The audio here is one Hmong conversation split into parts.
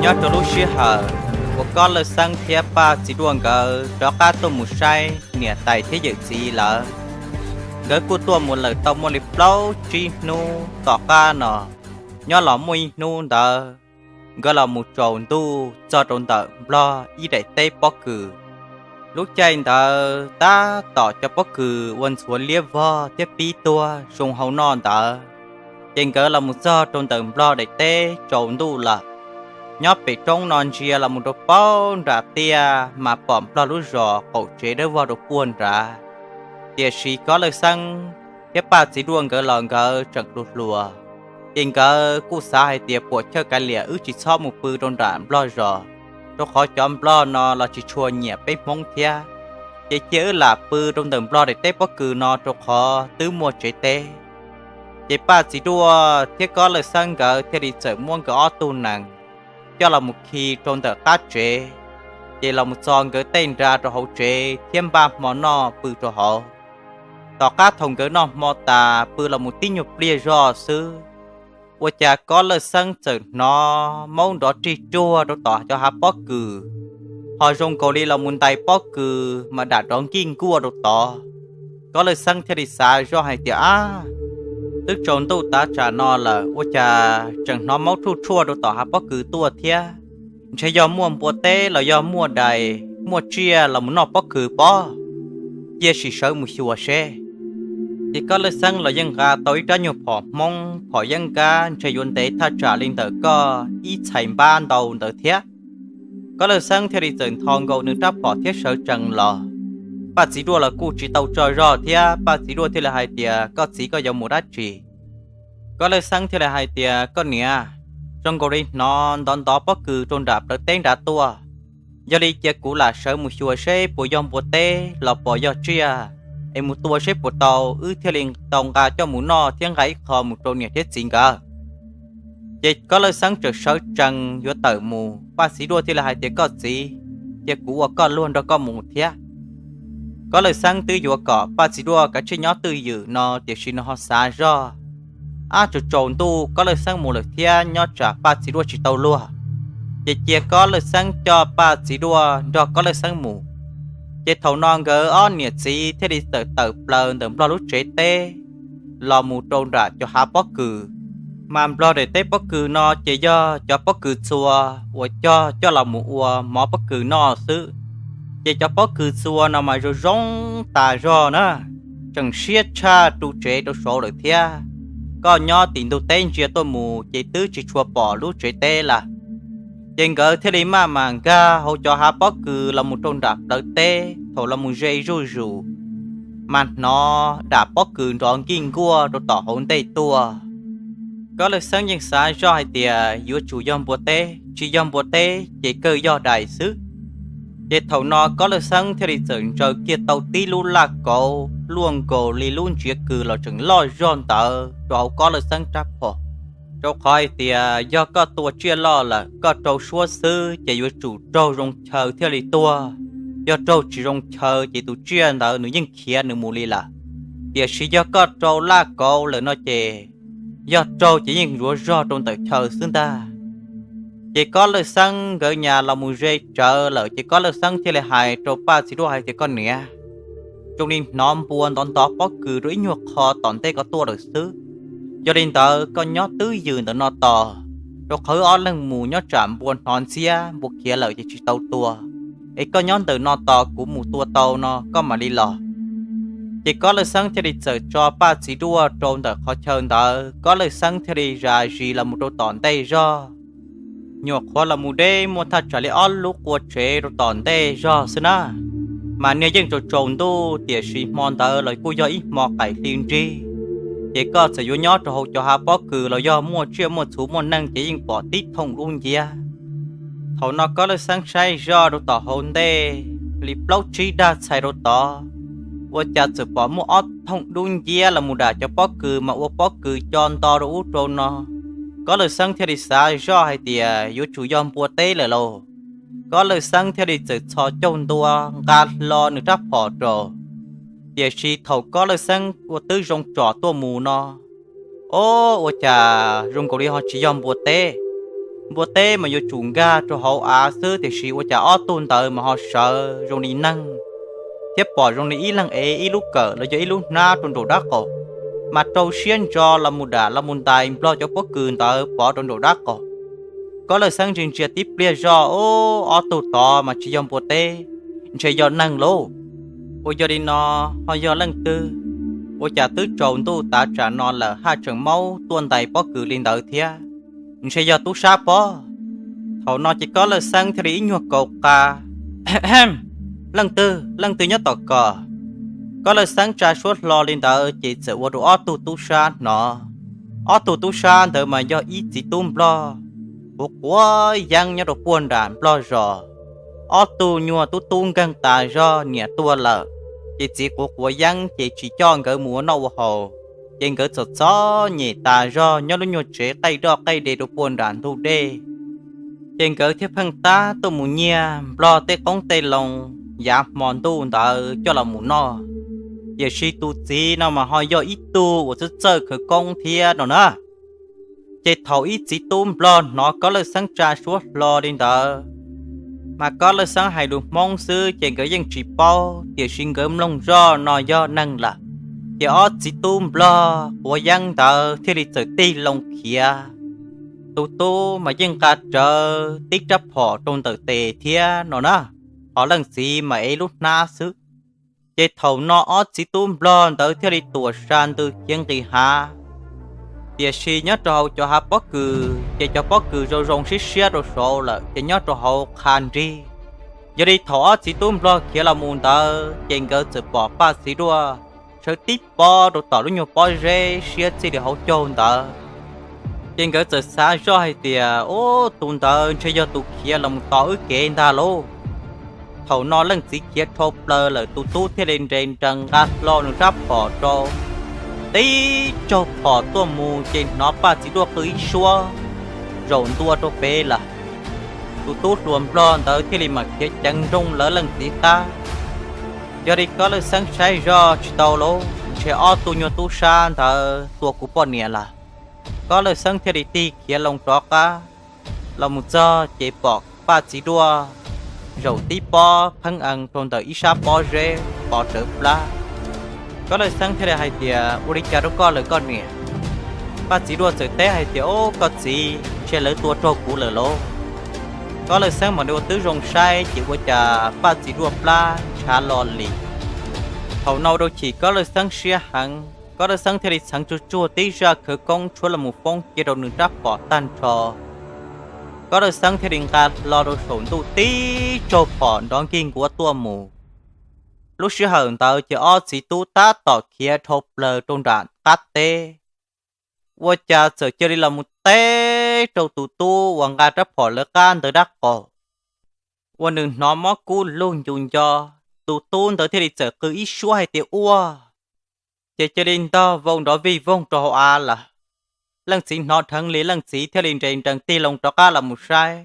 Nyob rau lub sij hawm uas Kob Lawj Xeeb thiab Paj Txiv Duaj nkawd rov qab tuaj mus saib niam tais thiab yawm txiv lawm, nkawd kuj tuaj mus lawm tau muaj li plaub tsib hnub tom qab no. Nyob los muaj ib hnub ntawd, nkawd los mus tsaus ntuj txog rau ntawm Nplog ib daim teb pob kws. Lub caij ntawd tab tom cov pob kws ua ntxhuav liab vog thiab pib tuag zoo hau noj ntawd, ces nkawd los mus txog rau ntawm Nplog daim teb tsaus ntuj lawm. Nyob pem roob no ntsia los mus rau paub nram tiaj mas pom Nplog lub zos qaum tsev dawb vog rau puag nrad. Tiam sis Kob Lawj Xeeb thiab Paj Txiv Duaj nkawd los nkawd tseem hluas hluas, ces nkawd kuj xav hais tias puam chawj kav liam wb tsis txhob mus pw rau nram Nplog zos, rau qhov cov Nplog no los tsis tshua nyiam peb Hmoob thiab. Ces cia wb lam pw rau ntawm Nplog daim teb pob kws no rau qhov twb muaj tsev teb. Ces Paj Txiv Duaj thiab Kob Lawj Xeeb nkawd thiaj li txawm muab nkawd ob tug nees coj los mus khi rau ntawm qab tsev, ces los mus txo nkawd tej nra rau hauv tsev thiab npaj hmo noj pw rau hauv. Tom qab thaum nkawd noj hmo tas pw los mus tib nyuag pliag zog xwb, ua cas Kob Lawj Xeeb txawm hnov maub nrov rig ruag rau tom cov hav pob kws, ho zoo nkaus li los mus ntais pob kws mas dam nrov nkij nkuaj rau tod. Kob Lawj Xeeb thiaj li xav zoj hais tias, Ab, twb tsaus ntuj tav tsam no lawm ua cas tseem hnov maub rhuj rhuaj rau tom hav pob kws tuaj thiab? Ntshe yog muaj npua teb los yog muaj dais muaj tsiaj los mus noj pob kws pob. Cia sim sawv mus xyuas seb. Ces Kob Lawj Xeeb los yeej nqa tau ib rab nyuag phom Hmoob phom yeeb nkab ntshe yuav ntev thaj tsam li ntawm koj ib txhais npab ntau ntawd thiab. Kob Lawj Xeeb thiaj li txawm ntho nkaus nws rab phom thiab sawv tsees los. Paj Txiv Duaj los kuj tsis tau tsaug zog thiab, Paj Txiv Duaj thiaj li hais tias, Koj txiv, koj yuav mus dab tsi? Kob Lawj Xeeb thiaj li hais tias, Koj niam, zoo nkaus li hnov ntov ntov pob kws rau nram plawv teb nrad tuaj. Yog li cia kuv lam sawv mus xyuas seb puas yog npua teb los puas yog tsiaj, es mus tua seb puas tau, wb thiaj li tau nqa coj mus noj thiab nqa ib qho mus rau niam thiab txiv nkawd. Ces Kob Lawj Xeeb txawm sawv tsees yuav tawm mus, Paj Txiv Duaj thiaj li hais tias, Koj txiv, cia kuv ua koj luag nrog koj mus thiab. Kob Lawj Xeeb twb yuav kom Paj Txiv Duaj kav tsij nyob twj ywm no, tiam sis nws ho xav zoj, Ab, tsaus tsaus ntuj Kob Lawj Xeeb mus lawm thiab, nyob tsam Paj Txiv Duaj tsis tau luag. Ces cia Kob Lawj Xeeb coj Paj Txiv Duaj nrog Kob Lawj Xeeb mus. Ces thaum no nkawd ob niam txiv thiaj li txawm tawm plaws ntawm Nplog lub tsev teb los mus rau nram cov hav pob kws. Mas Nplog daim teb pob kws no ces yog cov pob kws txua uas cog coj los mus ua mov pob kws noj xwb. Ces cov pob kws txua no mas zoo zoo tas zog na, tseem siab tshaj ru tsev rau saud lawm thiab. Koj nyob tim ntug teb ntsia tuaj mus ces twb tsis tshua pom lub tsev teb lawm. Ces nkawd thiaj li maj mam nkag hauv cov hav pob kws los mus rau nram plawv teb, thaum los mus ze zuj zus, mas hnov dam pob kws nrov nkij nkuaj rau tom hauv ntej tuaj. Kob Lawj Xeeb yeej xav zoj hais tias yuav tsum yog npua teb, tsis yog npua teb ces kawg yog dais xwb. Ces thaum no Kob Lawj Xeeb thiaj li txawm ntsaws kiag tau tib lub laj kauv luaj nkaus li lub ntsiav kws los tseem loj zog ntawd rau hauv Kob Lawj Xeeb rab phom. Rau qhov hais tias yog koj tua tsiaj loj lawm koj rau suab xwb ces yuav tsum raug zoo chaw thiaj li tuag. Yog raug tsis zoo chaw ces tus tsiaj ntawd nws yeej khiav nws mus li lawm. Tiam sis yog koj rau laj kauv lawm no ces yog raug ces yeej yuav zog rau ntawm chaw xwb ntag. Ces Kob Lawj Xeeb nkawd nyas los mus ze tsawv lawm ces Kob Lawj Xeeb thiaj li hais rau Paj Txiv Duaj hais tias, Koj niam, zoo li hnov npua ntov ntov pob kws rau ib nyuag qho tom ntej koj tuaj lawm xwb. Yog li ntawd koj nyob twj ywm ntawm no tos, rau qhov wb ob leeg mus nyob tsam npua hnov ntxiab npua khiav lawm ces tsis tau tua. Es koj nyob ntawm no tos kuv mus tua tau no koj mam li los. Ces Kob Lawj Xeeb thiaj li txawm tso Paj Txiv Duaj rau ntawm qhov chaw ntawd, Kob Lawj Xeeb thiaj li zam zis los mus rau tom ntej zog. Nyuam qhuav los mus deb muaj thaj tsam li ob lub qua tsev rau tom ntej zog xwb na, mas niag yeej tsaus tsaus ntuj tiam sis hmo ntawd los kuj yog ib hmo qaim hli nrig. Ces koj txawm yuav nyob rau hauv cov hav pob kws los yog muaj tsiaj muaj txhu muaj neeg ces yeej pom tib thooj dub nciab. Thaum no Kob Lawj Xeeb saib zoj rau tom hauv ntej li plaub tsib dag txhais rau tod, ua cas txawm pom muaj ob thooj dub nciab los mus dam cov pob kws mas ua pob kws co nto rau ub rau no. Kob Lawj Xeeb thiaj li xav zoj hais tias yuav tsum yog npua teb lawm lauj. Kob Lawj Xeeb thiaj li txawm txhos caug ntua nqa hlo nws rab phom rau. Tiam sis thaum Kob Lawj Xeeb ua twb zoo tsom tuaj mus no, o, ua cas zoo nkaus li ho tsis yog npua teb. Npua teb mas yuav tsum nkag rau hauv av xwb, tiam sis ua cas ob tug ntawd mas ho sawv zoo li neeg thiab pom zoo li ib leeg ev ib lub kawm los yog ib lub hnab rau nraum dab qaum, mas rau siab ntso los mus dam los mus ntais nplog cov pob kws ntawd pov rau nraum dab qaum. Kob Lawj Xeeb ntsia ntsia tib pliag zoj, ob tug tod mas tsis yog npua teb, ntshe yog neeg lauj. Ua yog li no, ho yog leej twg? Ua cas twb tsaus ntuj tav tsam no lawm haj tseem maub tuaj ntais pob kws li ntawd thiab? Ntshe yog tub sab pob. Thaum no ces Kob Lawj Xeeb thiaj li ib nyuag kaus qa, Leej twg, leej twg nyob tom koj? Kob Lawj Xeeb tsa suab hlo li ntawd ces txawm ua rau ob tug tub sab hnov. Ob tug tub sab ntawd mas yog ib txiv tub nplog quav quav yeeb nyob rau puag nram nplog zos. Ob tug nyuag tub tub nkeeg tas zog, niam tuag lawm, ces txiv quav quav yeeb ces tsis coj nkawd mus ua noj ua haus, ces nkawd txom txom nyem tas zog nyob lub nyuag tsev qaij doj qaij de rau puag nram ntug dej. Ces nkawd thiaj pheej tab tuaj mus nyiag nplog tej qoob tej loo yav hmo ntuj ntawd coj los mus noj. Tiam sis tus txiv no mas ho yog ib tug uas txawj txawj khawv koob thiab no na. Ces thaum ib txiv tub nplog hnov Kob Lawj Xeeb tsa suab hlo li ntawd, mas Kob Lawj Xeeb hais lus Hmoob xwb ces nkawd yeej tsis paub, tiam sis nkawd mloog zoj no yog neeg lawm. Ces ob txiv tub nplog quav yeeb ntawd thiaj li txawm tig loo khiav. Tus tub mas yeej nqa rawv tib rab phom rau ntawm tes thiab no na, ho leej txiv mas ev lub hnab xwb. Ces thaum no ob txiv tub nplog ntawd thiaj li tuam sa ntws khiav nqis hav. Tiam sis nyob rau hauv cov hav pob kws ces cov pob kws zoo zoo siab siab rau saud lawm, ces nyob rau hauv qha nrig. Yog li thaum ob txiv tub nplog khiav los mus ntawd ces nkawd txawm pom Paj Txiv Duaj sawv tib pob rau tom lub nyuag pob zeb siab txij li hauv caug ntawd. Ces nkawd txawm xav zoj hais tias, Ub, tus ntawd ntshe yog tus khiav los mus tos wb kev ntag lauj. Thaum no leej txiv khiav dhau plaws lawm, tus tub thiaj li nres nrees nqa hlo nws rab phom rau, tib tsaug phom tuaj mus ces hnov Paj Txiv Duaj qw ib suab zaum ntua rau pem lawm. Tus tub hluas nplog ntawd thiaj li mam khiav ceev nrooj lawv leej txiv qab. Yog li Kob Lawj Xeeb saib zoj tsis tau lauj, ntshe ob tug nyuag tub sab ntawd tua kuv poj niam lawm. Kob Lawj Xeeb thiaj li tig khiav loo rov qab los mus txog ces pom Paj Txiv Duaj zaum tib pob pheeb ees rau ntawm ib sab pob zeb pov rawv plab. Kob Lawj Xeeb thiaj li hais tias, Ua li cas rau koj lawm koj niam? Paj Txiv Duaj txawm teb hais tias, Ub, koj txiv, ntshe lawv tua raug kuv lawm lauj. Kob Lawj Xeeb mam li ua tib zoo saib ces ua cas Paj Txiv Duaj plab ntshav lo li. Thaum no ua rau chim Kob Lawj Xeeb siab heev, Kob Lawj Xeeb thiaj li txheev tsuag tsuag tib zaj khawv koob tshuab los mus foob cia rau nws rab phom tag nrho. Kob Lawj Xeeb thiaj li nqa hlo rau saum ntuj tib tsaug phom nrov nkig nkuav tuaj mus. Lub sij hawm ntawd ces ob txiv tub tab tom khiav dhau plaws rau nram qab teb, ua cas txawm cia li los mus teb rau tus tub uas nqa rab phom lawv qab ntawd dab qaum, uas nws hnov mob kub lug ncu nco. Tus tub ntawd thiaj li txawm qw ib suab hais tias, Ua! Ces cia li ntog vau nrov vij voog rau hauv av lawm. Leej txiv hnov dheev li, leej txiv thiaj li nres nrees tig loo rov qab los mus saib,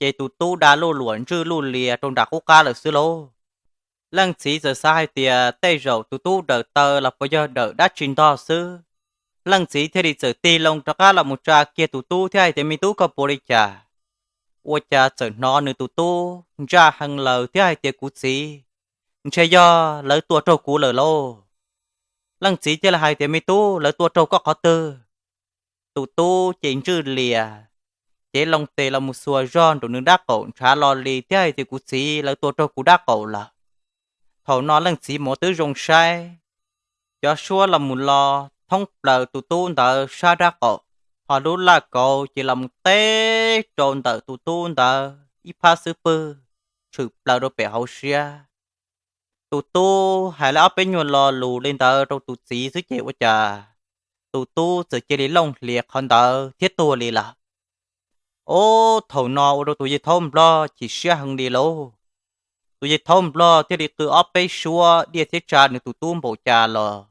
ces tus tub da luj luam ntswj luj lias rau nram qub qab lawm xwb lauj. Leej txiv txawm xav hais tias tej zaum tus tub dawm taw los puas yog dawm dab tsi ntog xwb. Leej txiv thiaj li txawm tig loo rov qab los mus tsa kiag tus tub thiab hais tias, Me tub, koj puas li cas? Ua cas txawm hnov nws tus tub ntsaj heev lawm thiab hais tias, Kuv txiv, ntshe yog lawv tua raug kuv lawm lauj. Leej txiv thiaj li hais tias, Me tub, lawv tua raug koj qhov twg? Tus tub ces ntswj lias, cev loo tes los mus xuas zog nraum nws dab qaum ntshav lo li thiab hais tias, Kuv txiv, lawv tua raug kuv dab qaum lawm. Thaum no leej txiv mus twb zoo saib, cov suab los mus lo thoob plaws tus tub ntawd sab dab qaum, ho lub laj kauv ces los mus teb rau ntawm tus tub ntawd ib phab xub pwg, tshwm plaws rau pem hauv siab. Tus tub hais li ob peb nyuag lo lus li ntawd rau tus txiv xwb ces ua cas tus tub txawm cia li looj hlias qhov ntawd thiab tuag li lawm. Ob, thaum no ua rau tus yawg thaub nplog chim siab heev li lauj. Tus yawg thaub nplog thiaj li qw ob peb suab diaj thiab tsa nws tus tub npaum cas los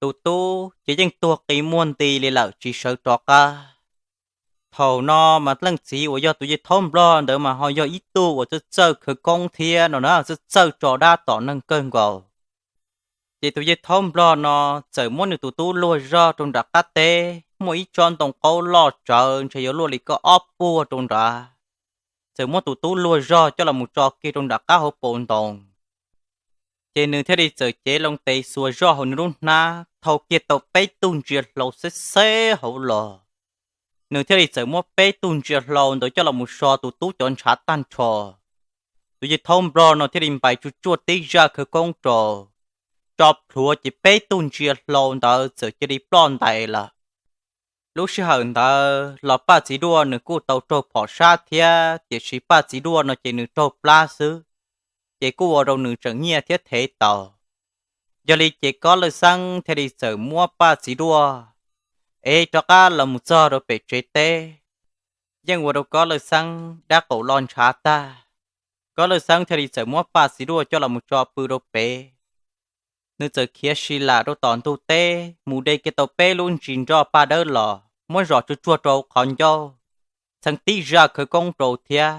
tus tub ces yeej tuag qi muag nti li lawm tsis sawv rov qab. Thaum no mas leej txiv uas yog tus yawg thaub nplog ntawd mas ho yog ib tug uas txawj txawj khawv koob thiab no na, txawj txawj tso dab tom neeg kawg nkaus. Ces tus yawg thaub nplog no txawm muab nws tus tub luag zog rau nram qab teb, muaj ib tsob ntoo qaub loj tsawv ntshe yuav luaj li koj ob puag rau nrad, txawm muab tus tub luag zog coj los mus tso kiag rau nram qab hauv paus ntoo. Ces nws thiaj li txawm cev loo tes xuas zoj hauv nws lub hnab thau kiag tau peb tug ntsia hlau xeb xeb hauv los. Nws thiaj li txawm muab peb tug ntsia hlau ntawd coj los mus so tus tub cov ntshav tag nrho. Tus yawg thaub nplog no thiaj li npais tsuj tsuaj tib zaj khawv koob rau, tso plhuav ces peb tug ntsia hlau ntawd txawm cia li ploj ntais lawm. Lub sij hawm ntawd los Paj Txiv Duaj nws kuj tau raug phom sab thiab, tiam sis Paj Txiv Duaj no ces nws raug plab xwb, ces kuj ua rau nws tseem nyiaj thiab thev tau. Yog li ces Kob Lawj Xeeb thiaj li txawm muab Paj Txiv Duaj ev rov qab los mus txog rau pem tsev teb. Yeej ua rau Kob Lawj Xeeb dab qaum lo ntshav tag, Kob Lawj Xeeb thiaj li txawm muab Paj Txiv Duaj coj los mus tso pw rau pem. Nws txawm khiav si lam rau tom ntug teb mus de kiag tau peb lub ntsis nroj paj dawb los muab zom tsuj tsuag rau qhov ncauj, txheev tib zaj khawv koob rau thiab,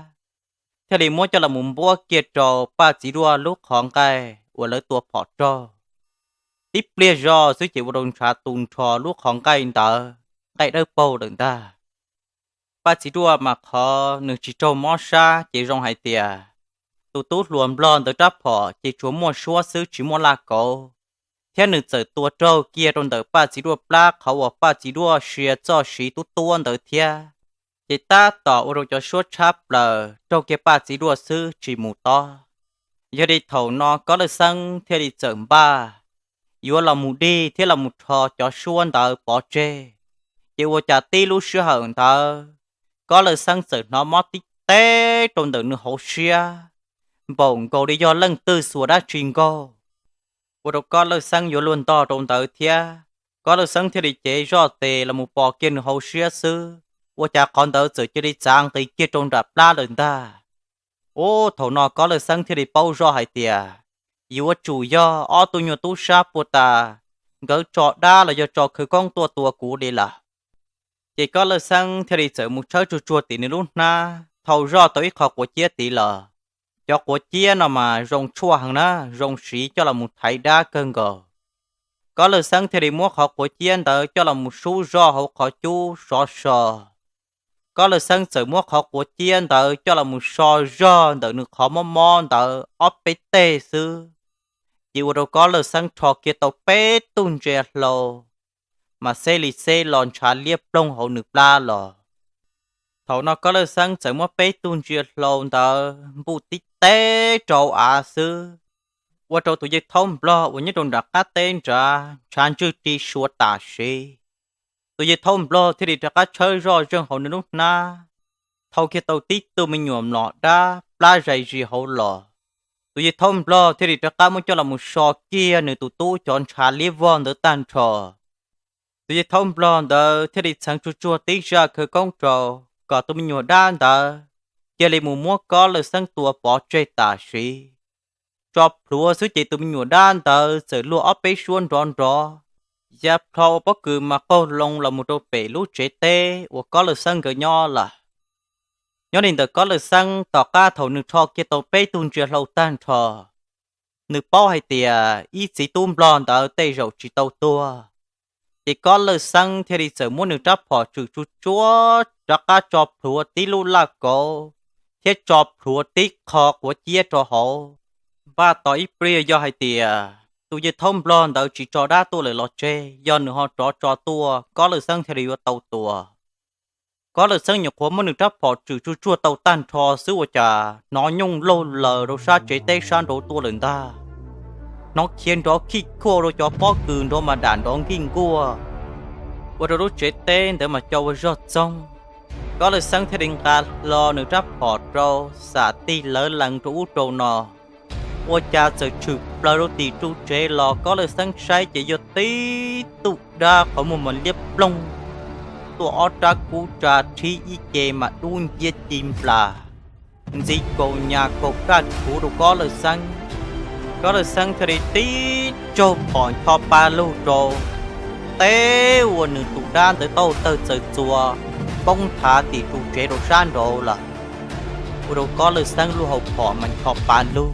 thiaj li muab coj los mus npuab kiag rau Paj Txiv Duaj lub qhov nqaij uas lawv tua phom raug. Tib pliag zog xwb ces ua rau ntshav tu nrho lub qhov nqaij ntawd, nqaij dawb paug lawm ntag. Paj Txiv Duaj mas qhov nws tsis raug mob sab ces zoo hais tias tus tub hluas nplog ntawd rab phom ces tsuas muaj suab xwb tsis muaj laj kauv, thiab nws txawm tua raug kiag rau ntawm Paj Txiv Duaj plab qhov uas Paj Txiv Duaj sia txoj siv tub tuab ntawd thiab. Ces tab tom ua rau cov suab tshab plaws raug kiag Paj Txiv Duaj xwb tsis mus tob. Yog li thaum no Kob Lawj Xeeb thiaj li txawm npaj yuav los mus dig thiab los mus rho cov suab ntawd pov tseg. Ces ua cas tib lub sij hawm ntawd Kob Lawj Xeeb txawm hnov mob tib teb rau ntawm nws hauv siab, npaum nkaus li yog leej twg xuas dab tsi nkaug. Ua rau Kob Lawj Xeeb yuav luag ntog rau ntawd thiab, Kob Lawj Xeeb thiaj li cev zoj tes los mus pos kiag nws hauv siab xwb, ua cas qhov ntawd txawm cia li txav nqis kiag rau nram plab lawm ntag. Ub, thaum no Kob Lawj Xeeb thiaj li paub zoj hais tias yuav tsum yog ob tug nyuag tub sab puag ta nkawd tso dab los yog tso khawv koob tuaj tua kuv li lawm. Ces Kob Lawj Xeeb thiaj li txawm mus tshawb tsuag tsuag tim nws lub hnab, thau zoj tau ib qho quav ciab tid los. Cov quav ciab no mas zoo tshuaj heev na, zoo siv coj los mus thaiv dab kawg nkaus. Kob Lawj Xeeb thiaj li muab qhov quav ciab ntawd coj los mus sub zoj hauv qhov cub sov so. Kob Lawj Xeeb txawm muab qhov quav ciab ntawd coj los mus so zog ntawm nws qhov mob mob ntawd ob peb teg xwb, ces ua rau Kob Lawj Xeeb rho kiag tau peb tug ntsia hlau, mas xeb li xeb los ntshav liab ploog hauv nws plab los. Thaum no Kob Lawj Xeeb txawm muab peb tug ntsia hlau ntawd npuj tib teb rau av xwb, ua rau tus yawg thaub nplog uas nyob rau nram qab teb nrad ntshav ntswg ri suav tam sim. Tus yawg thaub nplog thiaj li rov qab tshawb zoj zeeg hauv nws lub hnab, thau kiag tau tib tug me nyuam mlom dab plab zais zis hauv los. Tus yawg thaub nplog thiaj li rov qab muab coj los mus so kiag nws tus tub cov ntshav liab vog ntawd tag nrho. Tus yawg thaub nplog ntawd thiaj li txheev tsuag tsuag tib zaj khawv koob rau kom tus me nyuam dab ntawd cia li mus muab Kob Lawj Xeeb tua pov tseg tam sim. Tso plhuav xwb ces tus me nyuam dab ntawd txawm luag ob peb suab nrov nrov, ya plho ua pob kws mas qaug loo los mus rau pem lub tsev teb uas Kob Lawj Xeeb nkawd nyob lawm. Nyob li ntawm Kob Lawj Xeeb tom qab thaum nws rho kiag tau peb tug ntsia hlau tag nrho, nws paub hais tias ib txiv tub nplog ntawd tej zaum tsis tau tuag. Ces Kob Lawj Xeeb thiaj li txawm muab nws rab phom tswm tsuj tsuab rov qab tso plhuav tib lub laj kauv thiab tso plhuav tib qho quav ciab rau hauv. Npaj tos ib pliag yog hais tias tus yawg thaub nplog ntawd tsis tso dab tuaj lawm los tseg, yog nws ho rov tso tuaj Kob Lawj Xeeb thiaj li yuav tau tua. Kob Lawj Xeeb nyuam qhuav muab nws rab phom tswm tsuj tsuag tau tag nrho xwb ua cas hnov nyooj laug laws rau sab tsev teb sab nraud tuaj lawm ntag. Hnov khiav nrov khij khuaj rau cov pob kws nraud mas dam nrov nkij nkuaj, ua rau lub tsev teb ntawd mas co ua zog txoog. Kob Lawj Xeeb thiaj li nqa hlo nws rab phom rau xam tig lawv lees rau ub rau no, ua cas txawm tshwm plaws rau tim ru tsev los Kob Lawj Xeeb saib ces yog tib tug dab qhov muag mas liab ploog, tuaj ob rab kub tsa rhib ib ce mas dub nciab ci nplas, ntxiv kaus nyas kaus kaj rhuv rau Kob Lawj Xeeb. Kob Lawj Xeeb thiaj li tib tsaug phom ncho pa lug rau, teb ua nws tus dab ntawd taub hau tawg txawm txuas poob nthav tim ru tsev rau sab nraud lawm, ua rau Kob Lawj Xeeb lub hau phom mas ncho pa lug.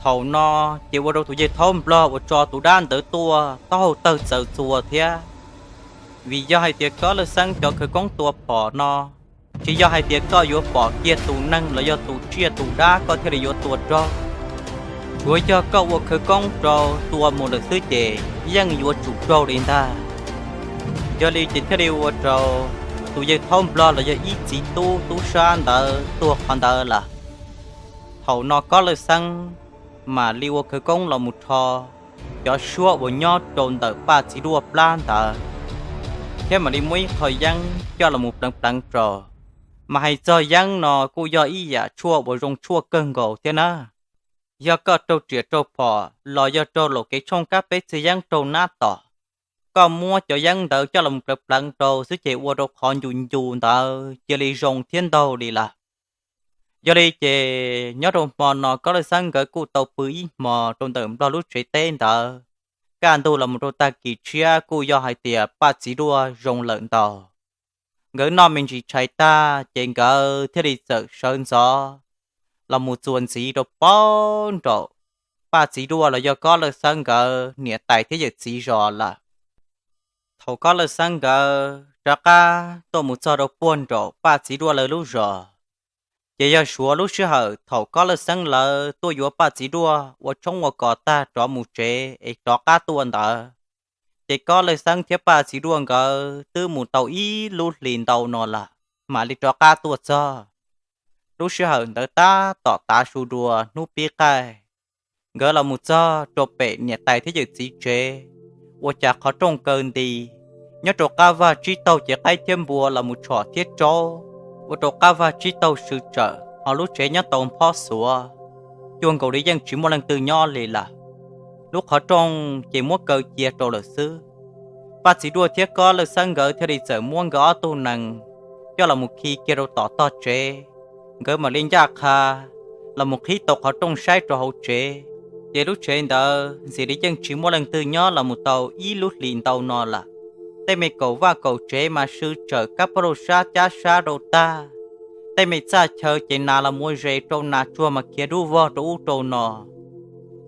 Thaum no ces ua rau tus yawg thaub nplog uas tso tus dab ntawd tuaj taub hau tawg txawm txuas thiab. Vim yog hais tias Kob Lawj Xeeb cov khawv koob tua phom no, tsis yog hais tias koj yuav pom kiag tus neeg los yog tus tsiaj tus dab koj thiaj li yuav tua raug. Tsuav yog koj ua khawv koob rau tua mus lawm xwb ces yeej yuav tsum raug li ntag. Yog li ces thiaj li ua rau tus yawg thaub nplog los yog ib txiv tub tub sab ntawd tuag qhov ntawd lawm. Thaum no Kob Lawj Xeeb mam li ua khawv koob los mus rho cov suab uas nyob rau ntawm Paj Txiv Duaj plab ntawd, thiab mam li muab ib qho yeeb coj los mus pleev pleev rau. Mas hais txog yeeb no kuj yog ib yam tshuaj uas zoo tshuaj kawg nkaus thiab na. Yog koj raug riam raug phom los yog raug laum kev tshooj kab peb txhia yeeb raug nab tom, koj muab cov yeeb ntawd coj los pleev pleev rau xwb ces ua rau qhov ncu ncu ntawd cia li zoo thiab ntaug li lawm. Yog li ces nyob rau hmo no Kob Lawj Xeeb nkawd kuj tau pw ib hmo rau ntawm nplog lub tsev teb ntawd. Kaj ntug los mus rau tag kis tshiab kuj yog hais tias Paj Txiv Duaj zoo lawm ntau. Nkawd noj me ntsis tshais tag ces nkawd thiaj li txawm sawv ntxov los mus txuas ntxiv rau pab nraum Paj Txiv Duaj los yog Kob Lawj Xeeb nkawd niam tais thiab yawm txiv zos lawm. Thaum Kob Lawj Xeeb nkawd rov qab tuaj mus txog rau puag nraum Paj Txiv Duaj lawv lub zos, ces yog suav lub sij hawm thaum Kob Lawj Xeeb lawv tuaj yuav Paj Txiv Duaj ua tshoob ua kos tag rov mus tsev es rov qab tuaj ntawd, ces Kob Lawj Xeeb thiab Paj Txiv Duaj nkawd twb mus tau ib lub hlis ntau no lawm, mam li rov qab tuaj txog. Lub sij hawm ntawd tab tom tav su dua hnub pib qaij, nkawd los mus txog rau pem niam tais thiab yawm txiv tsev, ua cas qhov rooj kaw nti, nyob rau qab vaj tsib taug ces qaib thiab npua los mus tshom thiab raub, ua rau qab vaj tsib taug swm tsawm ho lub tsev nyob tau nphob xuav, cuag nkaus li yeej tsis muaj leej twg nyob li lawm. Lub qhov rooj ces muab kaw cia rau lawm xwb. Paj Txiv Duaj thiab Kob Lawj Xeeb nkawd thiaj li txawm muab nkawd ob tug nees coj los mus khi kiag rau tom tog tsev, nkawd mam li ncaj qha los mus qhib tau qhov rooj saib rau hauv tsev. Ces lub tsev ntawd ntxim li yeej tsis muaj leej twg nyob los mus tau ib lub hlis ntau no lawm. Tej me kaum vaj kaum tsev mas swm tsawm kab pab rau sab cab sab rau tag, tej me txaj chaw ces nas los mus ze rau nas tsuag mas khiav dub vog rau ub rau no.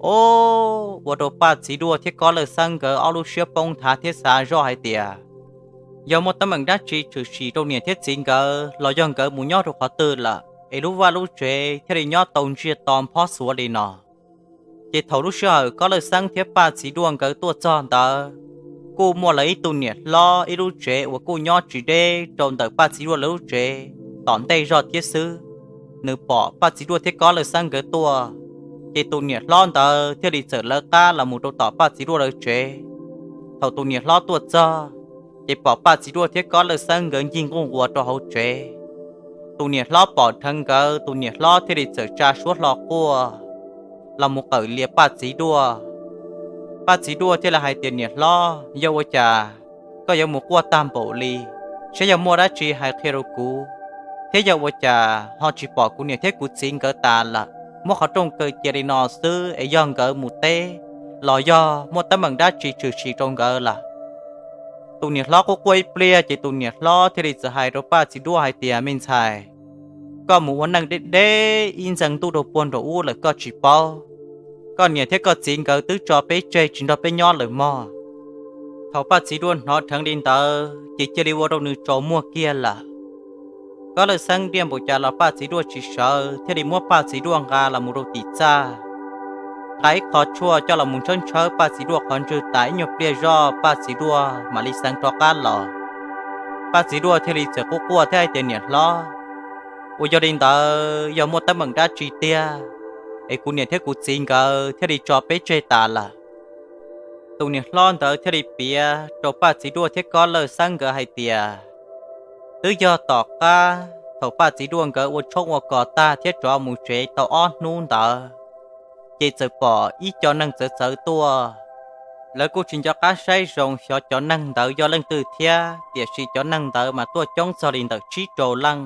Ob, ua rau Paj Txiv Duaj thiab Kob Lawj Xeeb nkawd ob lub siab poob nthav thiab xav zoj hais tias, yog muaj teeb meem dab tsi tshwm sim rau niam thiab txiv nkawd los yog nkawd mus nyob rau qhov twg lawm es lub vaj lub tsev thiaj li nyob tau ntsiag to nphob xuav li no. Ces thaum lub sij hawm Kob Lawj Xeeb thiab Paj Txiv Duaj nkawd tuaj txog ntawd, kuj muaj lawv ib tug niam hlob ib lub tsev uas kuj nyob tsis deb rau ntawm Paj Txiv Duaj lawv lub tsev tom ntej zog thiab xwb. Nws pom Paj Txiv Duaj thiab Kob Lawj Xeeb nkawd tuaj, ces tus niam hlob ntawd thiaj li txawm lawv qab los mus rau tom Paj Txiv Duaj lawv tsev. Thaum tus niam hlob tuaj txog, ces pom Paj Txiv Duaj thiab Kob Lawj Xeeb nkawd ncig nquj nquas rau hauv tsev. Tus niam hlob pom dheev nkawd, tus niam hlob thiaj li txawm tsa suab hlo quaj los mus qawm lias Paj Txiv Duaj. Paj Txiv Duaj thiaj li hais tias, niam hlob, yog ua cas koj yuav mus quaj tag npaum li? Saib yog muaj dab tsi hais qhia rau kuv, thiab yog ua cas ho tsis pom kuv niam thiab kuv txiv nkawd tas lawm? Muab qhov rooj kaw cia li no xwb es yog nkawd mus teb los yog muaj teeb meem dab tsi tshwm sim rau nkawd lawm? Tus niam hlob quaj quaj ib pliag ces tus niam hlob thiaj li txawm hais rau Paj Txiv Duaj hais tias, me ntxhais, koj mus ua neej deb deb ib ntxees ntuj rau puag nraum ub lawm koj tsis paub, koj niam thiab koj txiv nkawd twb tso peb tseg tsis nrog peb nyob lawm mog. Thaum Paj Txiv Duaj hnov dheev li ntawd ces cia li ua rau nws tsaus muag kiag lawm. Kob Lawj Xeeb diaj npaum cas los Paj Txiv Duaj tsis sawv, thiaj li muab Paj Txiv Duaj nqa los mus rau tim txaj, nqa ib qho tshuaj coj los mus ntshawb ntshawb Paj Txiv Duaj qhov ntswg tas ib nyuag pliag zoj Paj Txiv Duaj mam li xeev rov qab los. Paj Txiv Duaj thiaj li txawm quaj quaj thiab hais tias, niam hlob, ua yog li ntawd yog muaj teeb meem dab tsi tiag es kuv niam thiab kuv txiv nkawd thiaj li tso peb tseg tas lawm? Tus niam hlob ntawd thiaj li piav rau Paj Txiv Duaj thiab Kob Lawj Xeeb nkawd hais tias, twb yog tom qab thaum Paj Txiv Duaj nkawd ua tshoob ua kos tag thiab rov mus tsev tau ob hnub ntawd, ces txawm pom ib co neeg txawv txawv tuaj. Lawv kuj tsis nco qab saib zoo xyov cov neeg ntawd yog leej twg thiab, tiam sis cov neeg ntawd mas tuaj coob txog li ntawm tsib rau leej,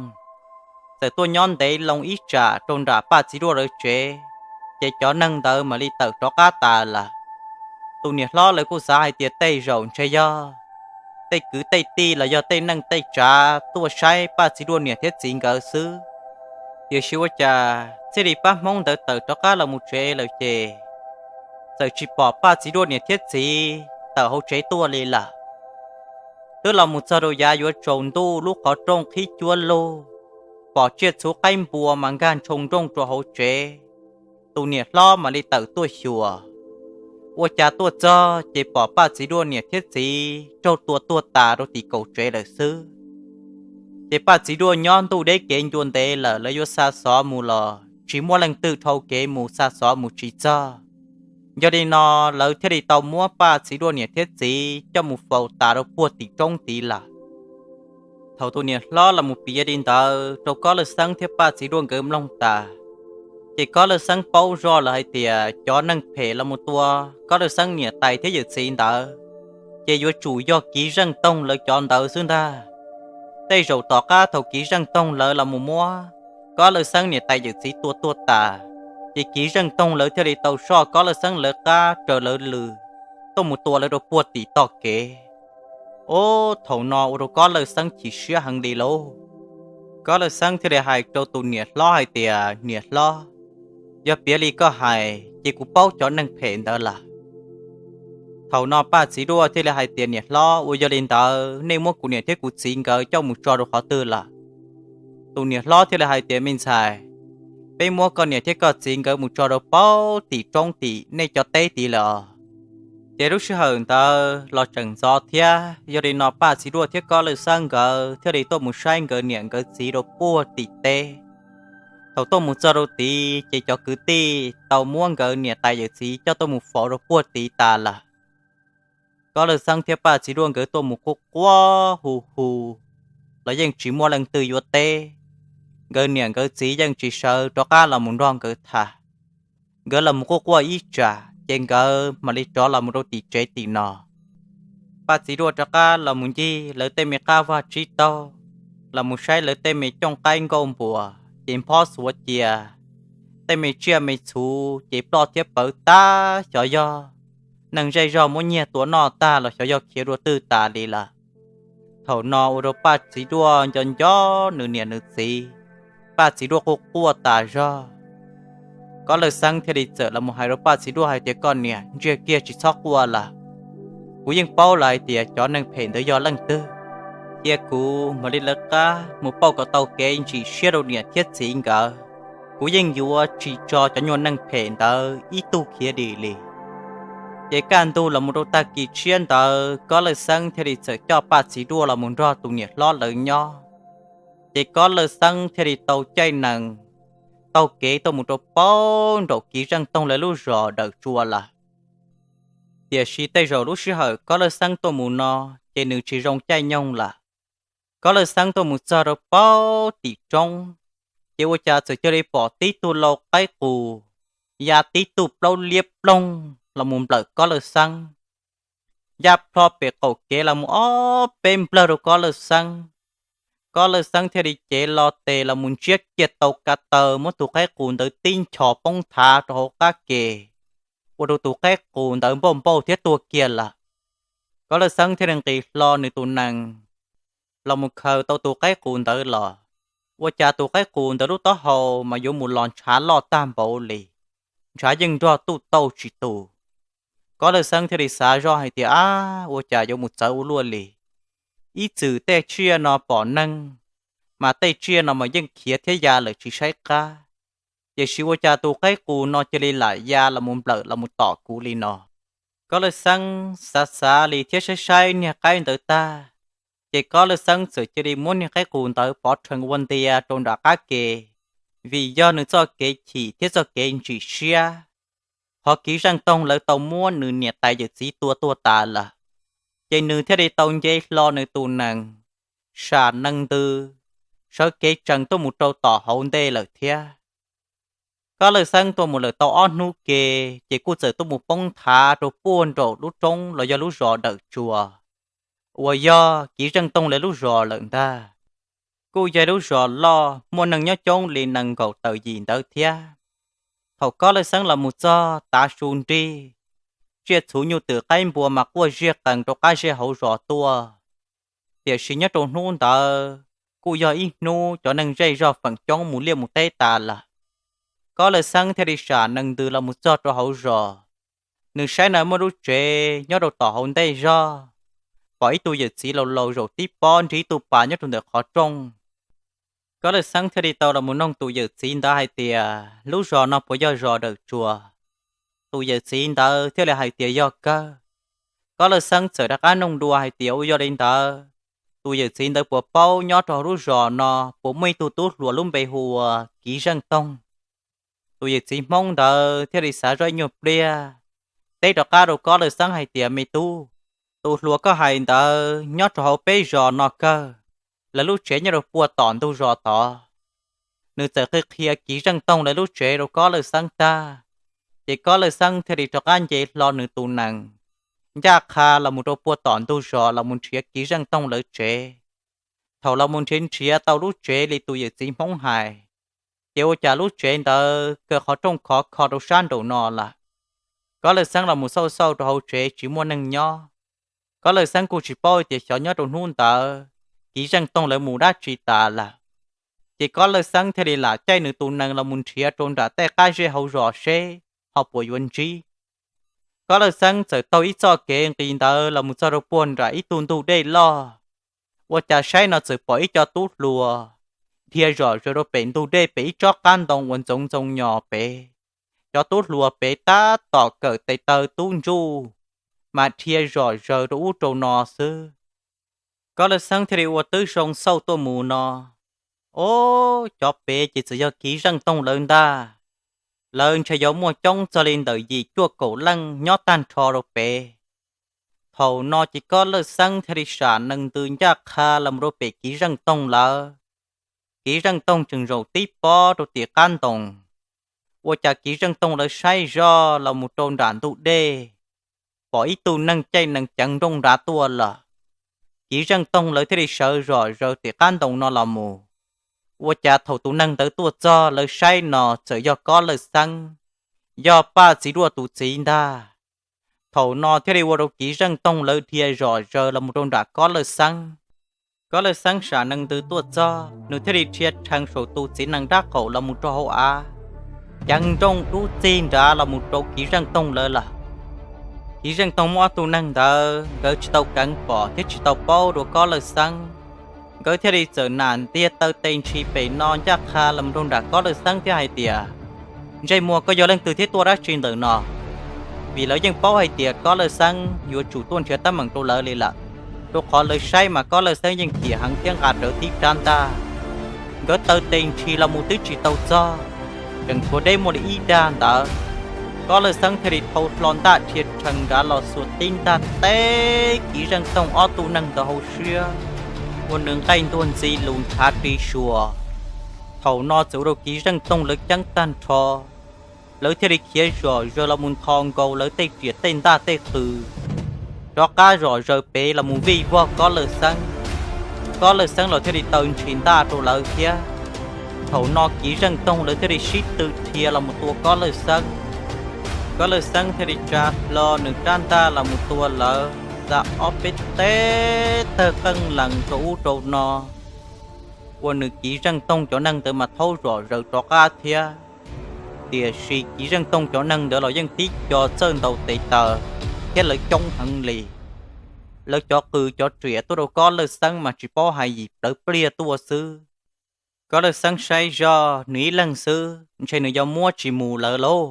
txawm tuaj nyob ntev loo ib tsam rau nram Paj Txiv Duaj lawv tsev, ces cov neeg ntawd mam li tawm rov qab tas lawm. Tus niam hlob lawv kuj xav hais tias tej zaum ntshe yog tej kwv tej tij los yog tej neej tej tsav tuaj saib Paj Txiv Duaj niam thiab txiv nkawd xwb. Tiam sis ua cas txij li pab Hmoob ntawd tawm rov qab los mus tsev lawm ces txawm tsis pom Paj Txiv Duaj niam thiab txiv tawm hauv tsev tuaj li lawm. twb los mus txog rau yav yuav tsaus ntuj lub qhov rooj qhib cuab lug, pom tsiaj txhu qaib npua mas nkag ntshoo nrooj rau hauv tsev. Tus niam hlob mam li tawm tuaj xyuas. Ua cas tuaj txog ces pom Paj Txiv Duaj niam thiab txiv raug tua tuag tas rau tim kaum tsev lawm xwb. Ces Paj Txiv Duaj nyob ntuj deb kev ncua ntev lawm, lawv yuav xa xov mus los tsis muaj leej twg dhau kev mus xa xov mus tsis txog. Yog li no, lawv thiaj li tau muab Paj Txiv Duaj niam thiab txiv coj mus faus tas rau puag tim roob tid lawm. Thaum tus niam hlob los mus piav li ntawd rau Kob Lawj Xeeb thiab Paj Txiv Duaj nkawd mloog tas, ces Kob Lawj Xeeb paub zoj lawm hais tias cov neeg phem los mus tua Kob Lawj Xeeb niam tais thiab yawm txiv ntawd, ces yuav tsum yog Kiv Zeej Toog lawv cov ntawd xwb ntag. Tej zaum tom qab thaum Kiv Zeej Toog lawv los mus muab Kob Lawj Xeeb niam tais yawm txiv tua tuag tas, ces Kiv Zeej Toog lawv thiaj li tau soj Kob Lawj Xeeb lawv qab raws lawv lwm tuaj mus tua lawv rau puag tim tog kev. Ub, thaum no ua rau Kob Lawj Xeeb chim siab heev li lauj. Kob Lawj Xeeb thiaj li hais rau tus niam hlob hais tias, Niam hlob, yog piav li koj hais ces kuv paub cov neeg phem ntawd lawm. Thaum no Paj Txiv Duaj thiaj li hais tias, Niam hlob, uas yog li ntawd nej muab kuv niam thiab kuv txiv nkawd coj mus tso rau qhov twg lawm? Tus niam hlob thiaj li hais tias, Me ntxhais, peb muab koj niam thiab koj txiv nkawd mus tso rau puag tim roob tim nej cov teb tid lawm os. Ces lub sij hawm ntawd los tseem ntxov thiab, yog li no Paj Txiv Duaj thiab Kob Lawj Xeeb nkawd thiaj li tuaj mus saib nkawd niam nkawd txiv rau puag tim teb. Thaum tuaj mus txog rau tid ces cov kwv tij tau muab nkawd niam tais yawm txiv coj tuaj mus faus rau puag tid tas lawm. Kob Lawj Xeeb thiab Paj Txiv Duaj nkawd tuaj mus quaj quaj hu hu los yeej tsis muaj leej twg yuav teb. Nkawd niam nkawd txiv yeej tsis sawv rov qab los mus nrog nkawd tham. Nkawd los mus quaj quaj ib tsam ces nkawd mam li rov los mus rau tim tsev tim no. Paj Txiv Duaj rov qab los mus ncig lawv tej me qab vaj tsib taug, los mus saib lawv tej me cooj qaib nkauj npuas ces nphob xuav cia, tej me tsiaj me txhu ces ploj thiab pawv tag, xyov yog neeg zej zog muab nyiag tua noj tag los xyov yog khiav dua twg tas li lawm. Thaum no ua rau Paj Txiv Duaj nco nco nws niam nws txiv, Paj Txiv Duaj quaj quaj tas zog. Kob Lawj Xeeb thiaj li txawm los mus hais rau Paj Txiv Duaj hais tias, Koj niam, ntsiag kiag tsis txhob quaj lawm. Kuv yeej paub lawm hais tias cov neeg phem ntawd yog leej twg. Cia kuv mam li lawv qab mus pauj kom tau kev ntsim siab rau niam thiab txiv nkawd. Kuv yeej yuav tsis tso cov nyuag neeg phem ntawd ib tug khiav dim li. Ces kaj ntug los mus rau tag kis tshiab ntawd Kob Lawj Xeeb thiaj li txawm coj Paj Txiv Duaj los mus nrog tus niam hlob lawv nyob. Ces Kob Lawj Xeeb thiaj li tau caij nees taug kev tuaj mus rau puag nraum Kiv Zeej Toog lawv lub zos Dawm Tsua lawm. Tiam sis tej zaum lub sij hawm Kob Lawj Xeeb tuaj mus no ces nws tsis zoo caij nyoog lawm. Kob Lawj Xeeb tuaj mus txog rau puag tim roob, ces ua cas txawm cia li pom tib tug lau qaib qus ya tib tug plaub liab ploog los mus nplawm Kob Lawj Xeeb, ya plho pem qaum kev los mus ob peb nplawg rau Kob Lawj Xeeb. Kob Lawj Xeeb thiaj li cev lo tes los mus ntsiab kiag tau ka taw muab tus qaib qus ntawd tib nchos poob thav rau hauv qab ke, ua rau tus qaib qus ntawd npauj npauj thiab tuag kiag lawm. Kob Lawj Xeeb thiaj li nqis hlo nws tus nees los mus khaws tau tus qaib qus ntawd los. Ua cas tus qaib qus ntawd lub taub hau mas yuav mus los ntshav loj tag npaum li, ntshav yeej nrog tuj tauj tsis tus. Kob Lawj Xeeb thiaj li xav zoj hais tias, Ab, ua cas yuav mus txawv ua luaj li. Ib txwm tej tsiaj no pom neeg, mas tej tsiaj no mas yeej khiav thiab ya lawm tsis saib qab, tiam sis ua cas tus qaib qus no cia li lam ya los mus nplawm los mus tom kuv li no. Kob Lawj Xeeb xav xav li thiab saib saib niag qaib ntawd tag, ces Kob Lawj Xeeb txawm cia li muab niag qaib qus ntawd pov rhees ua ntia rau nram qab ke, vim yog nws txoj kev chim thiab txoj kev ntsim siab. Qhov Kiv Zeej Toog lawv tau muab nws niam tais yawm txiv tua tuag tas lawm, ces nws thiaj li tau nce hlo nws tus nees, sam nees ntws, sawv kev tsees tuaj mus rau tom hauv ntej lawm thiab. Kob Lawj Xeeb tuaj mus lawm tau ob hnub ke, ces kuj txawm tuaj mus poob thav rau puag nraum lub roob los yog lub zos Dawm Tsua, uas yog Kiv Zeej Toog lawv lub zos lawm ntag. Kuj yog lub zos loj muaj neeg nyob coob li nees nkaum tawm yim ntawd thiab. Thaum Kob Lawj Xeeb los mus txog tav su nrig, tsiaj txhu nyuj twm qaib npua mas quaj ziaj qees rau qab zej hauv zos tuaj. Tiam sis nyob rau hnub ntawd kuj yog ib hnub cov neeg zej zog feem coob mus liaj mus teb tas lawm. Kob Lawj Xeeb thiaj li sam nees ntws los mus txog rau hauv zos. Nws saib na muaj lub tsev nyob rau tom hauv ntej zog, pom ib tug yawm txiv laus laus zaum tib pob nrig ib tug pas nyob rau ntawm qhov rooj. Kob Lawj Xeeb thiaj li tau los mus noog tus yawm txiv ntawd hais tias lub zos no puas yog zos Dawm Tsuas. Tus yawm txiv ntawd thiaj li hais tias yog kawg. Kob Lawj Xeeb txawm rov qab noog dua hais tias ua yog li ntawd, tus yawm txiv ntawd puas paub nyob rau hauv lub zos no puas muaj ib tug tub hluas lub npe hu ua Kiv Zeej Toog. Tus yawm txiv Hmoob ntawd thiaj li xav zoj ib nyuag pliag, teb rov qab rau Kob Lawj Xeeb hais tias me tub, tus hluas koj hais ntawd nyob rau hauv peb zos no kawg, lawv lub tsev nyob rau puag tom ntug zos tod. Nws txawm qhia qhia Kiv Zeej Toog lawv lub tsev rau Kob Lawj Xeeb tag, ces Kob Lawj Xeeb thiaj li rov qab nce hlo nws tus nees ncaj qha los mus rau puag tom ntug zos los mus nrhiav Kiv Zeej Toog lawv tsev. Thaum los mus nrhiav nrhiav tau lub tsev li tus yawm txiv Hmoob hais, ces ua cas lub tsev ntawd kaw qhov rooj khov kho rau sab nraum no lawm. Kob Lawj Xeeb los mus xauj xauj rau hauv tsev tsis muaj neeg nyob. Kob Lawj Xeeb kuj tsis paub tias xyov nyob rau hnub ntawd Kiv Zeej Toog lawv mus dab tsi tas lawm. Ces Kob Lawj Xeeb thiaj li lam caij nws tus nees los mus nrhiav rau nram tej qab zej hauv zos seb ho puas yuav ntsib. Kob Lawj Xeeb txawm taug ib txoj kev nqis ntawd los mus txog rau puag nram ib tug ntug dej loj. Ua cas saib no txawm pom ib co tub hluas dhia zom zaws rau pem ntug dej pem ib tsob qab ntoo uas ntxoov ntxoo nyos pem. Cov tub hluas pem tab tom kawm tes taw tub ntsuj, mas dhia zom zaws rau ub rau no xwb. Kob Lawj Xeeb thiaj li ua tib zoo xauj tuaj mus no, o, cov pem ces txawm yog Kiv Zeej Toog lawv ntag. Lawv ntshe yuav muaj coob txog li ntawm yim cuaj kaum leej nyob tag nrho rau pem. Thaum no ces Kob Lawj Xeeb thiaj li sam nees ntws ncaj qha los mus rau pem Kiv Zeej Toog lawv. Kiv Zeej Toog tseem zaum tib pob rau tim qab ntoo. Ua cas Kiv Zeej Toog lawv saib zoj los mus rau nram ntug dej, pom ib tug neeg caij nees ceev nrooj nrad tuaj lawm. Kiv Zeej Toog lawv thiaj li sawv zom zaws tim qab ntoo no los mus. Ua cas thaum tus neeg ntawd tuaj txog lawv saib no txawm yog Kob Lawj Xeeb, yog Paj Txiv Duaj tus txiv ntag. Thaum no thiaj li ua rau Kiv Zeej Toog lawv dhia zom zaws los mus rau nram Kob Lawj Xeeb. Kob Lawj Xeeb sam nees ntws tuaj txog, nws thiaj li dhia rhees saum tus txiv nees dab qaum los mus rau hauv av, ceev nrooj dub txig nrad los mus rau Kiv Zeej Toog lawv lawm. Kiv Zeej Toog muaj ob tug neeg ntawd nkawd tsis tau keev pom thiab tsis tau paub dua Kob Lawj Xeeb. Nkawd thiaj li txawm nam ntiag taw tes ntshis pem no ncaj qha los mus rau nram Kob Lawj Xeeb thiab hais tias, Ntsej muag, koj yog leej twg thiab tuaj dab tsi ntawm no? Vim lawv yeej paub hais tias Kob Lawj Xeeb yuav tsum tuaj nrhiav teeb meem rau lawv li lawm, rau qhov lawv saib mas Kob Lawj Xeeb yeej chim heev thiab nqa rawv tib rab ntaj. Nkawd taw tes ntshis los mus twb tsis tau txog, tseem tshuav deb muaj li ib dag ntawd, Kob Lawj Xeeb thiaj li thau hlo ntaj dhia rhees nrad los xuas tib ntaj teb Kiv Zeej Toog ob tug neeg ntawd hauv siab, ua nws nqaij ntuag ntxi lus ntshav ri suas. Thaum no txawm ua rau Kiv Zeej Toog lawv ceeb tag nrho, lawv thiaj li khiav zom zaws los mus ntho nkaus lawv tej riam tej ntaj tej qws, rov qab zom zaws pem los mus vij vog Kob Lawj Xeeb. Kob Lawj Xeeb los thiaj li taw ntshis ntaj rau lawv thiab. Thaum no Kiv Zeej Toog lawv thiaj li sib tw dhia los mus tua Kob Lawj Xeeb. Kob Lawj Xeeb thiaj li tsa hlo nws rab ntaj los mus tua lawv txog ob peb teg tawg qeej lees rau ub rau no, ua nws Kiv Zeej Toog cov neeg ntawd mas thaub zom zaws rov qab thiab. Tiam sis Kiv Zeej Toog cov neeg ntawd los yeej tib co txawj ntaus tes taw thiab lawv coob heev li. Lawv cov qws cov riam tuaj rau Kob Lawj Xeeb mas tsis paub hais yim plawv pliag tuaj xwb. Kob Lawj Xeeb saib zoj nws ib leeg xwb ntshe nws yuav muab tsis mus lawv lauj.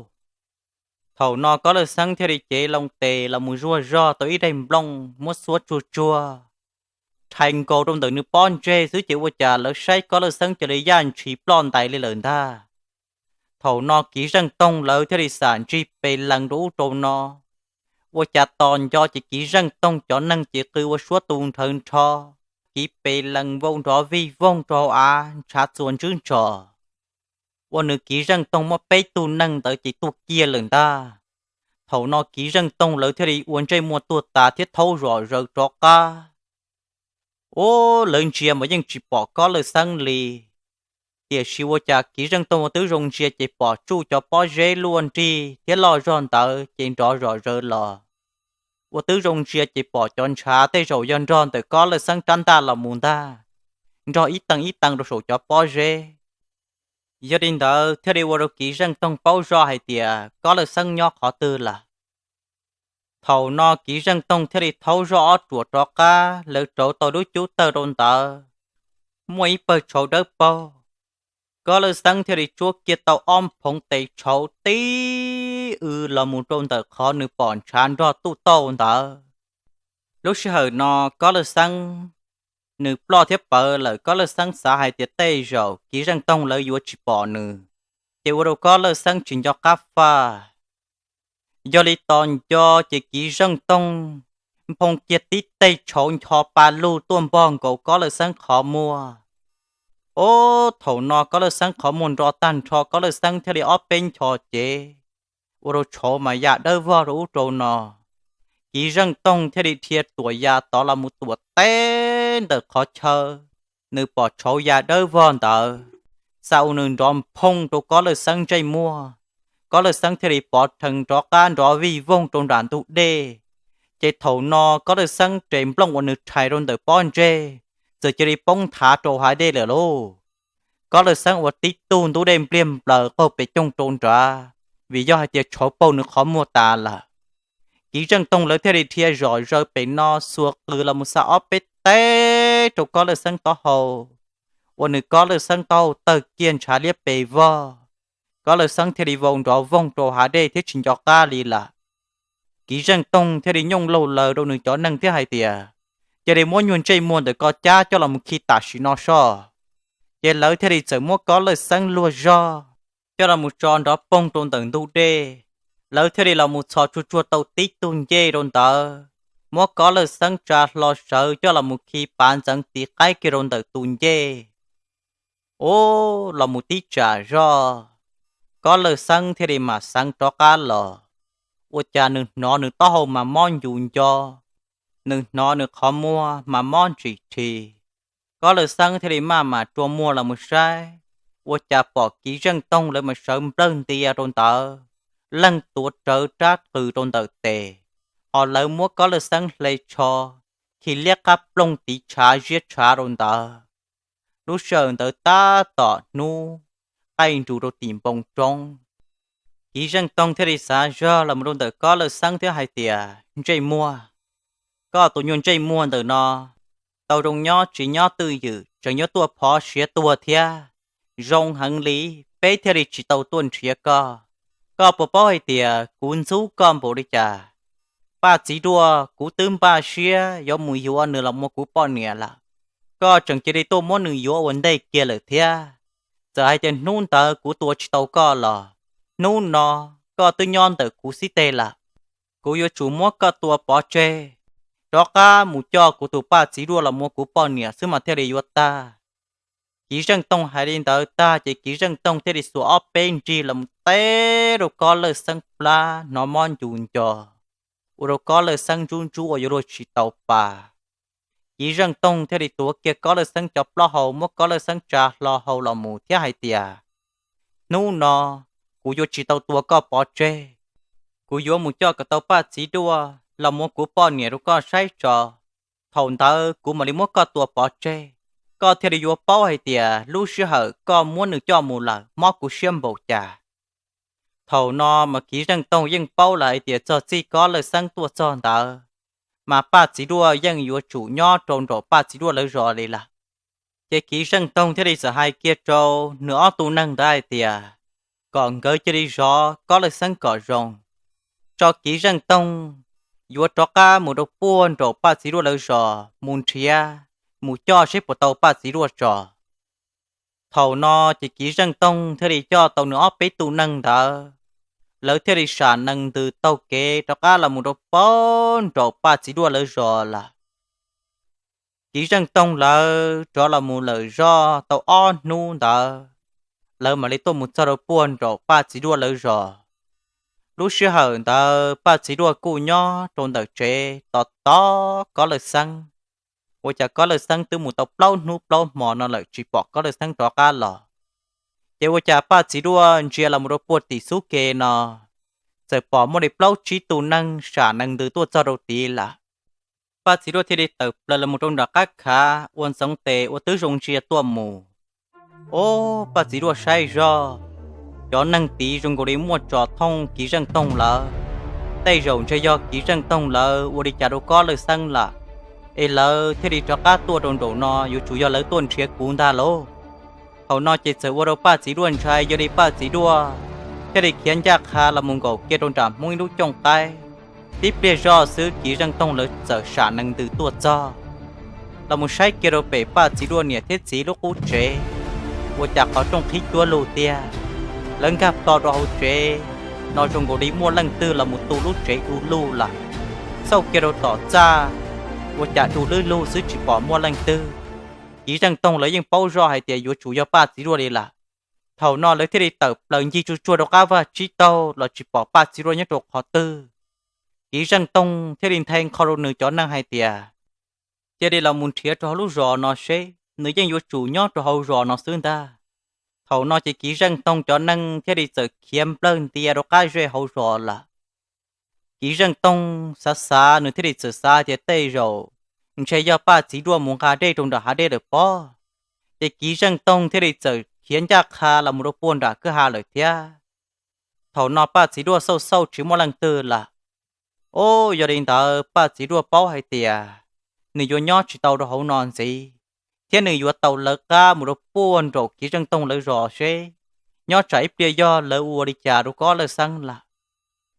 Thaum no Kob Lawj Xeeb thiaj li cev loo tes los mus zuaj zog tau ib daim nplooj muab xuab tsuag tsuag, rhais nkaus rau ntawm nws pob ntseg xwb ces ua cas lawv saib Kob Lawj Xeeb cia li yaj ntshis ploj ntais li lawm ntag. Thaum no Kiv Zeej Toog lawv thiaj li xam ntsig pes lees rau ub rau no. Ua cas tos nco ces Kiv Zeej Toog cov neeg ces qw ua suab tu nrhawv nrho, kiv pes lees vau nrov vij voog rau hauv av ntshav txuas ntswb ntsos. Ua nws Kiv Zeej Toog muaj peb tug neeg ntawd ces tuag kiag lawm ntag. Thaum no Kiv Zeej Toog lawv thiaj li ua ntsej muag tuag tas thiab thaub zom zaws rov qab. Ub, lawv ntsia mas yeej tsis pom Kob Lawj Xeeb li. Tiam sis ua cas Kiv Zeej Toog ua tib zoo ntsia ces pom tsuj cov pob zeb luaj nrig thiab loj zog ntawd ces nrov zom zaws los. Ua tib zoo ntsia ces pom cov ntshav tej zaum yog nrog ntawm Kob Lawj Xeeb rab ntaj los mus ntag, nrog ib teev ib teev rau saum cov pob zeb. Yog li ntawd thiaj li ua rau Kiv Zeej Toog paub zoj hais tias Kob Lawj Xeeb nyob qhov twg lawm. Thaum no Kiv Zeej Toog thiaj li thaub zoj ob ruam rov qab, lawv rauv tau lub cub tawg rau ntawd, muaj ib pawg tshauv dawb paug. Kob Lawj Xeeb thiaj li tsuab kiag tau ob phoov tes tshauv tib w los mus rau ntawm qhov nws pom ntshav nrog tuj tauj ntawd. Lub sij hawm no Kob Lawj Xeeb nws ploj thiab pawv lawm, Kob Lawj Xeeb xav hais tias tej zaum Kiv Zeej Toog lawv yuav tsis pom nws, ces ua rau Kob Lawj Xeeb tsis nco qab faj. Yog li tos nco ces Kiv Zeej Toog nphoo kiag tib teg tshauv ncho pa lug tuaj npog nkaus Kob Lawj Xeeb qhov muag. Ob, thaum no Kob Lawj Xeeb qhov muag nro tag nrho, Kob Lawj Xeeb thiaj li ob peb ncho cev, ua rau tshauv mas ya dawb vog rau ub rau no. Kiv Zeej Toog thiaj li dhia tuam ya tod los mus tuam teb ntawm qhov chaw nws pom tshauv ya dawb vog ntawd, xa ua nws nrov nphoo rau Kob Lawj Xeeb ntsej muag. Kob Lawj Xeeb thiaj li pov rhees rov qab nrov vij voog rau nram ntug dej. Ces thaum no Kob Lawj Xeeb res nplooj uas nws rhais rau ntawm pob ntseg txawm cia li poob nthav rau hauv dej lawm lauj. Kob Lawj Xeeb ua tib tug ntub dej npliag nplaws qaug pes coog rau nrad, vim yog hais tias tshauv paug nws qhov muag tas lawm. Kiv Zeej Toog lawv thiaj li dhia zom zaws pem no xuas qws los mus xa ob peb teg rau Kob Lawj Xeeb taub hau, ua nws Kob Lawj Xeeb taub hau tawg kiag ntshav liab pes vog. Kob Lawj Xeeb thiaj li vau nrov voog rau hauv dej thiab tsis nco qab li lawm. Kiv Zeej Toog thiaj li nyooj laug laws rau nws cov neeg thiab hais tias, cia li muab nyuag ntsej muag ntawm ko cab coj los mus khi tam sim no soj. Ces lawv thiaj li txawm muab Kob Lawj Xeeb luag zog coj los mus tso nrov poog rau ntawm ntug dej. Lawv thiaj li los mus txhos tsuag tsuag tau tib tug ncej rau ntawd, muab Kob Lawj Xeeb tsa hlo sawv coj los mus khi pav ntxeev tiv qaib kiag rau ntawm tus ncej. Ub, los mus tib tsam zog, Kob Lawj Xeeb thiaj li mam xeev rov qab los. Ua cas nws hnov nws taub hau mas mob ncus nco, nws hnov nws qhov muag mas mob ntsim rhis. Kob Lawj Xeeb thiaj li maj mam rua muag los mus saib, ua cas pom Kiv Zeej Toog lawv mas sawv nplawg ntia rau ntawd, leej tuav rawv rab qws rau ntawm tes, ho lawv muab Kob Lawj Xeeb hle tsho, khi liab qab ploog tiv tshav ziab tshav rau ntawd. Lub sij hawm ntawd tab tom hnub qaij nrus rau tim npoo roob. Kiv Zeej Toog thiaj li xav zog los mus rau ntawm Kob Lawj Xeeb thiab hais tias, ntsej muag, koj tus nyuag ntsej muag ntawm no, tau zoo nyob tsis nyob twj ywm tseem yuav tuaj phov siav tuag thiab. Zoo heev li, peb thiaj li tsis tau tuaj nrhiav koj. Koj puas paub hais tias kuv ntxub koj npaum li cas? Paj Txiv Duaj kuv twb npaj siab yuav mus yuav nws los ua kuv poj niam lawm. Koj tseem cia li tuaj muab nws yuav ua ntej kiag lawm thiab. Txawm hais tias hnub ntawd kuv tua tsis tau koj los, hnub no koj twb nyob ntawm kuv xib teg lawm. Kuv yuav tsum muab koj tua pov tseg, rov qab mus coj kuv tus Paj Txiv Duaj los ua kuv poj niam xwb mas thiaj li yuav tag. Kiv Zeej Toog hais li ntawd tag ces Kiv Zeej Toog thiaj li xuas ob peb nrig los teb rau Kob Lawj Xeeb plab hnov mob ncus nco, ua rau Kob Lawj Xeeb ntsub ntsub ua yuav luag tsis tau pa. Kiv Zeej Toog thiaj li tuav kiag Kob Lawj Xeeb cov plaub hau muab Kob Lawj Xeeb tsa hlo hau los mus thiab hais tias, hnub no kuv yuav tsis tau tua koj pov tseg. Kuv yuav mus coj kom tau Paj Txiv Duaj los ua kuv poj niam rau koj saib tso. Thaum ntawd kuv mam li muab koj tua pov tseg, koj thiaj li yuav paub hais tias lub sij hawm koj muab nws coj mus lawm mob kuv siab npaum cas. Thaum no mas Kiv Zeej Toog yeej paub lawm hais tias txog txij Kob Lawj Xeeb tuaj txog ntawd, mas Paj Txiv Duaj yeej yuav tsum nyob rau nraum Paj Txiv Duaj lawv zos li lawm. Ces Kiv Zeej Toog thiaj li txawm hais kiag rau nws ob tug neeg ntawd hais tias, kom nkawd cia li zov Kob Lawj Xeeb kom zoo, tso Kiv Zeej Toog yuav rov qab mus rau puag nraum Paj Txiv Duaj lawv zos mus nrhiav, mus coj seb puas tau Paj Txiv Duaj tso. Thaum no ces Kiv Zeej Toog thiaj li coj tau nws ob peb tug neeg ntawd, lawv thiaj li sam nees ntws taug kev rov qab los mus rau puag nraum Paj Txiv Duaj lawv zos lawm. Kiv Zeej Toog lawv rov los mus lawm zoj tau ob hnub ntawd, lawv mam li tuaj mus txog rau puag nraum Paj Txiv Duaj lawv zos. Lub sij hawm ntawd Paj Txiv Duaj kuj nyob rau ntawm tsev tos tos Kob Lawj Xeeb. Ua cas Kob Lawj Xeeb twb mus tau plaub hnub plaub hmo no lawm tsis pom Kob Lawj Xeeb rov qab los. Ces ua cas Paj Txiv Duaj ntsia los mus rau puag tim xub ke no, txawm pom muaj li plaub tsib tus neeg sam nees ntws tuaj txog rau tid lawm. Paj Txiv Duaj thiaj li tawm plaws los mus rau nram qab khav ua ntxoov tes ua twb zoo ntsia tuaj mus. Ob, Paj Txiv Duaj saib zog, cov neeg tid zoo nkaus li muaj tsos thooj Kiv Zeej Toog lawm. tej zaum ntshe yog Kiv Zeej Toog lawv ua li cas rau Kob Lawj Xeeb lawm, es lawv thiaj li rov qab tuaj rau nraum no yuav tsum yog lawv tuaj nrhiav kuv ntag lauj. Thaum no ces txawm ua rau Paj Txiv Duaj ntshai, yog li Paj Txiv Duaj thiaj li khiav ncaj qha los mus nkaum kiag rau nram Hmoob ib lub cooj qaib. Tib pliag zoj xwb Kiv Zeej Toog lawv txawm sam nees ntws tuaj txog, los mus saib kiag rau pem Paj Txiv Duaj niam thiab txiv lub qub tsev, ua cas qhov rooj qhib cuab lug tiag. Lawv nkag plho rau hauv tsev no zoo nkaus li muaj leej twg los mus tu lub tsev du lug lawm. Xauj kiag rau tom txaj, ua cas du lug lug xwb tsis pom muaj leej twg. Kiv Zeej Toog lawv yeej paub zoj hais tias yuav tsum yog Paj Txiv Duaj li lawm. Thaum no lawv thiaj li tawm plaws ncig tsuj tsuag rau qab vaj tsib taug los tsis pom Paj Txiv Duaj nyob rau qhov twg. Kiv Zeej Toog thiaj li nthe nqho rau nws cov neeg hais tias cia li los mus nrhiav rau hauv lub zos no seb, nws yeej yuav tsum nyob rau hauv zos no xwb ntag. Thaum no ces Kiv Zeej Toog cov neeg thiaj li txawm khiav nplawg ntia rau qab zej hauv zos lawm. Kiv Zeej Toog xav xav nws thiaj li txawm xav tias tej zaum ntshe yog Paj Txiv Duaj mus nqa dej rau nram hav dej lawm pob. Ces Kiv Zeej Toog thiaj li txawm khiav ncaj qha los mus rau puag nram kwj ha lawm thiab. Thaum no Paj Txiv Duaj xauj xauj tsis muaj leej twg lawm. Ub, yog li ntawd Paj Txiv Duaj paub hais tias nws yuav nyob tsis tau rau hauv no ntxiv, thiab nws yuav tau lawv qab mus rau puag nraum Kiv Zeej Toog lawv zos seb nyob tsam ib pliag yog lawv ua li cas rau Kob Lawj Xeeb lawm.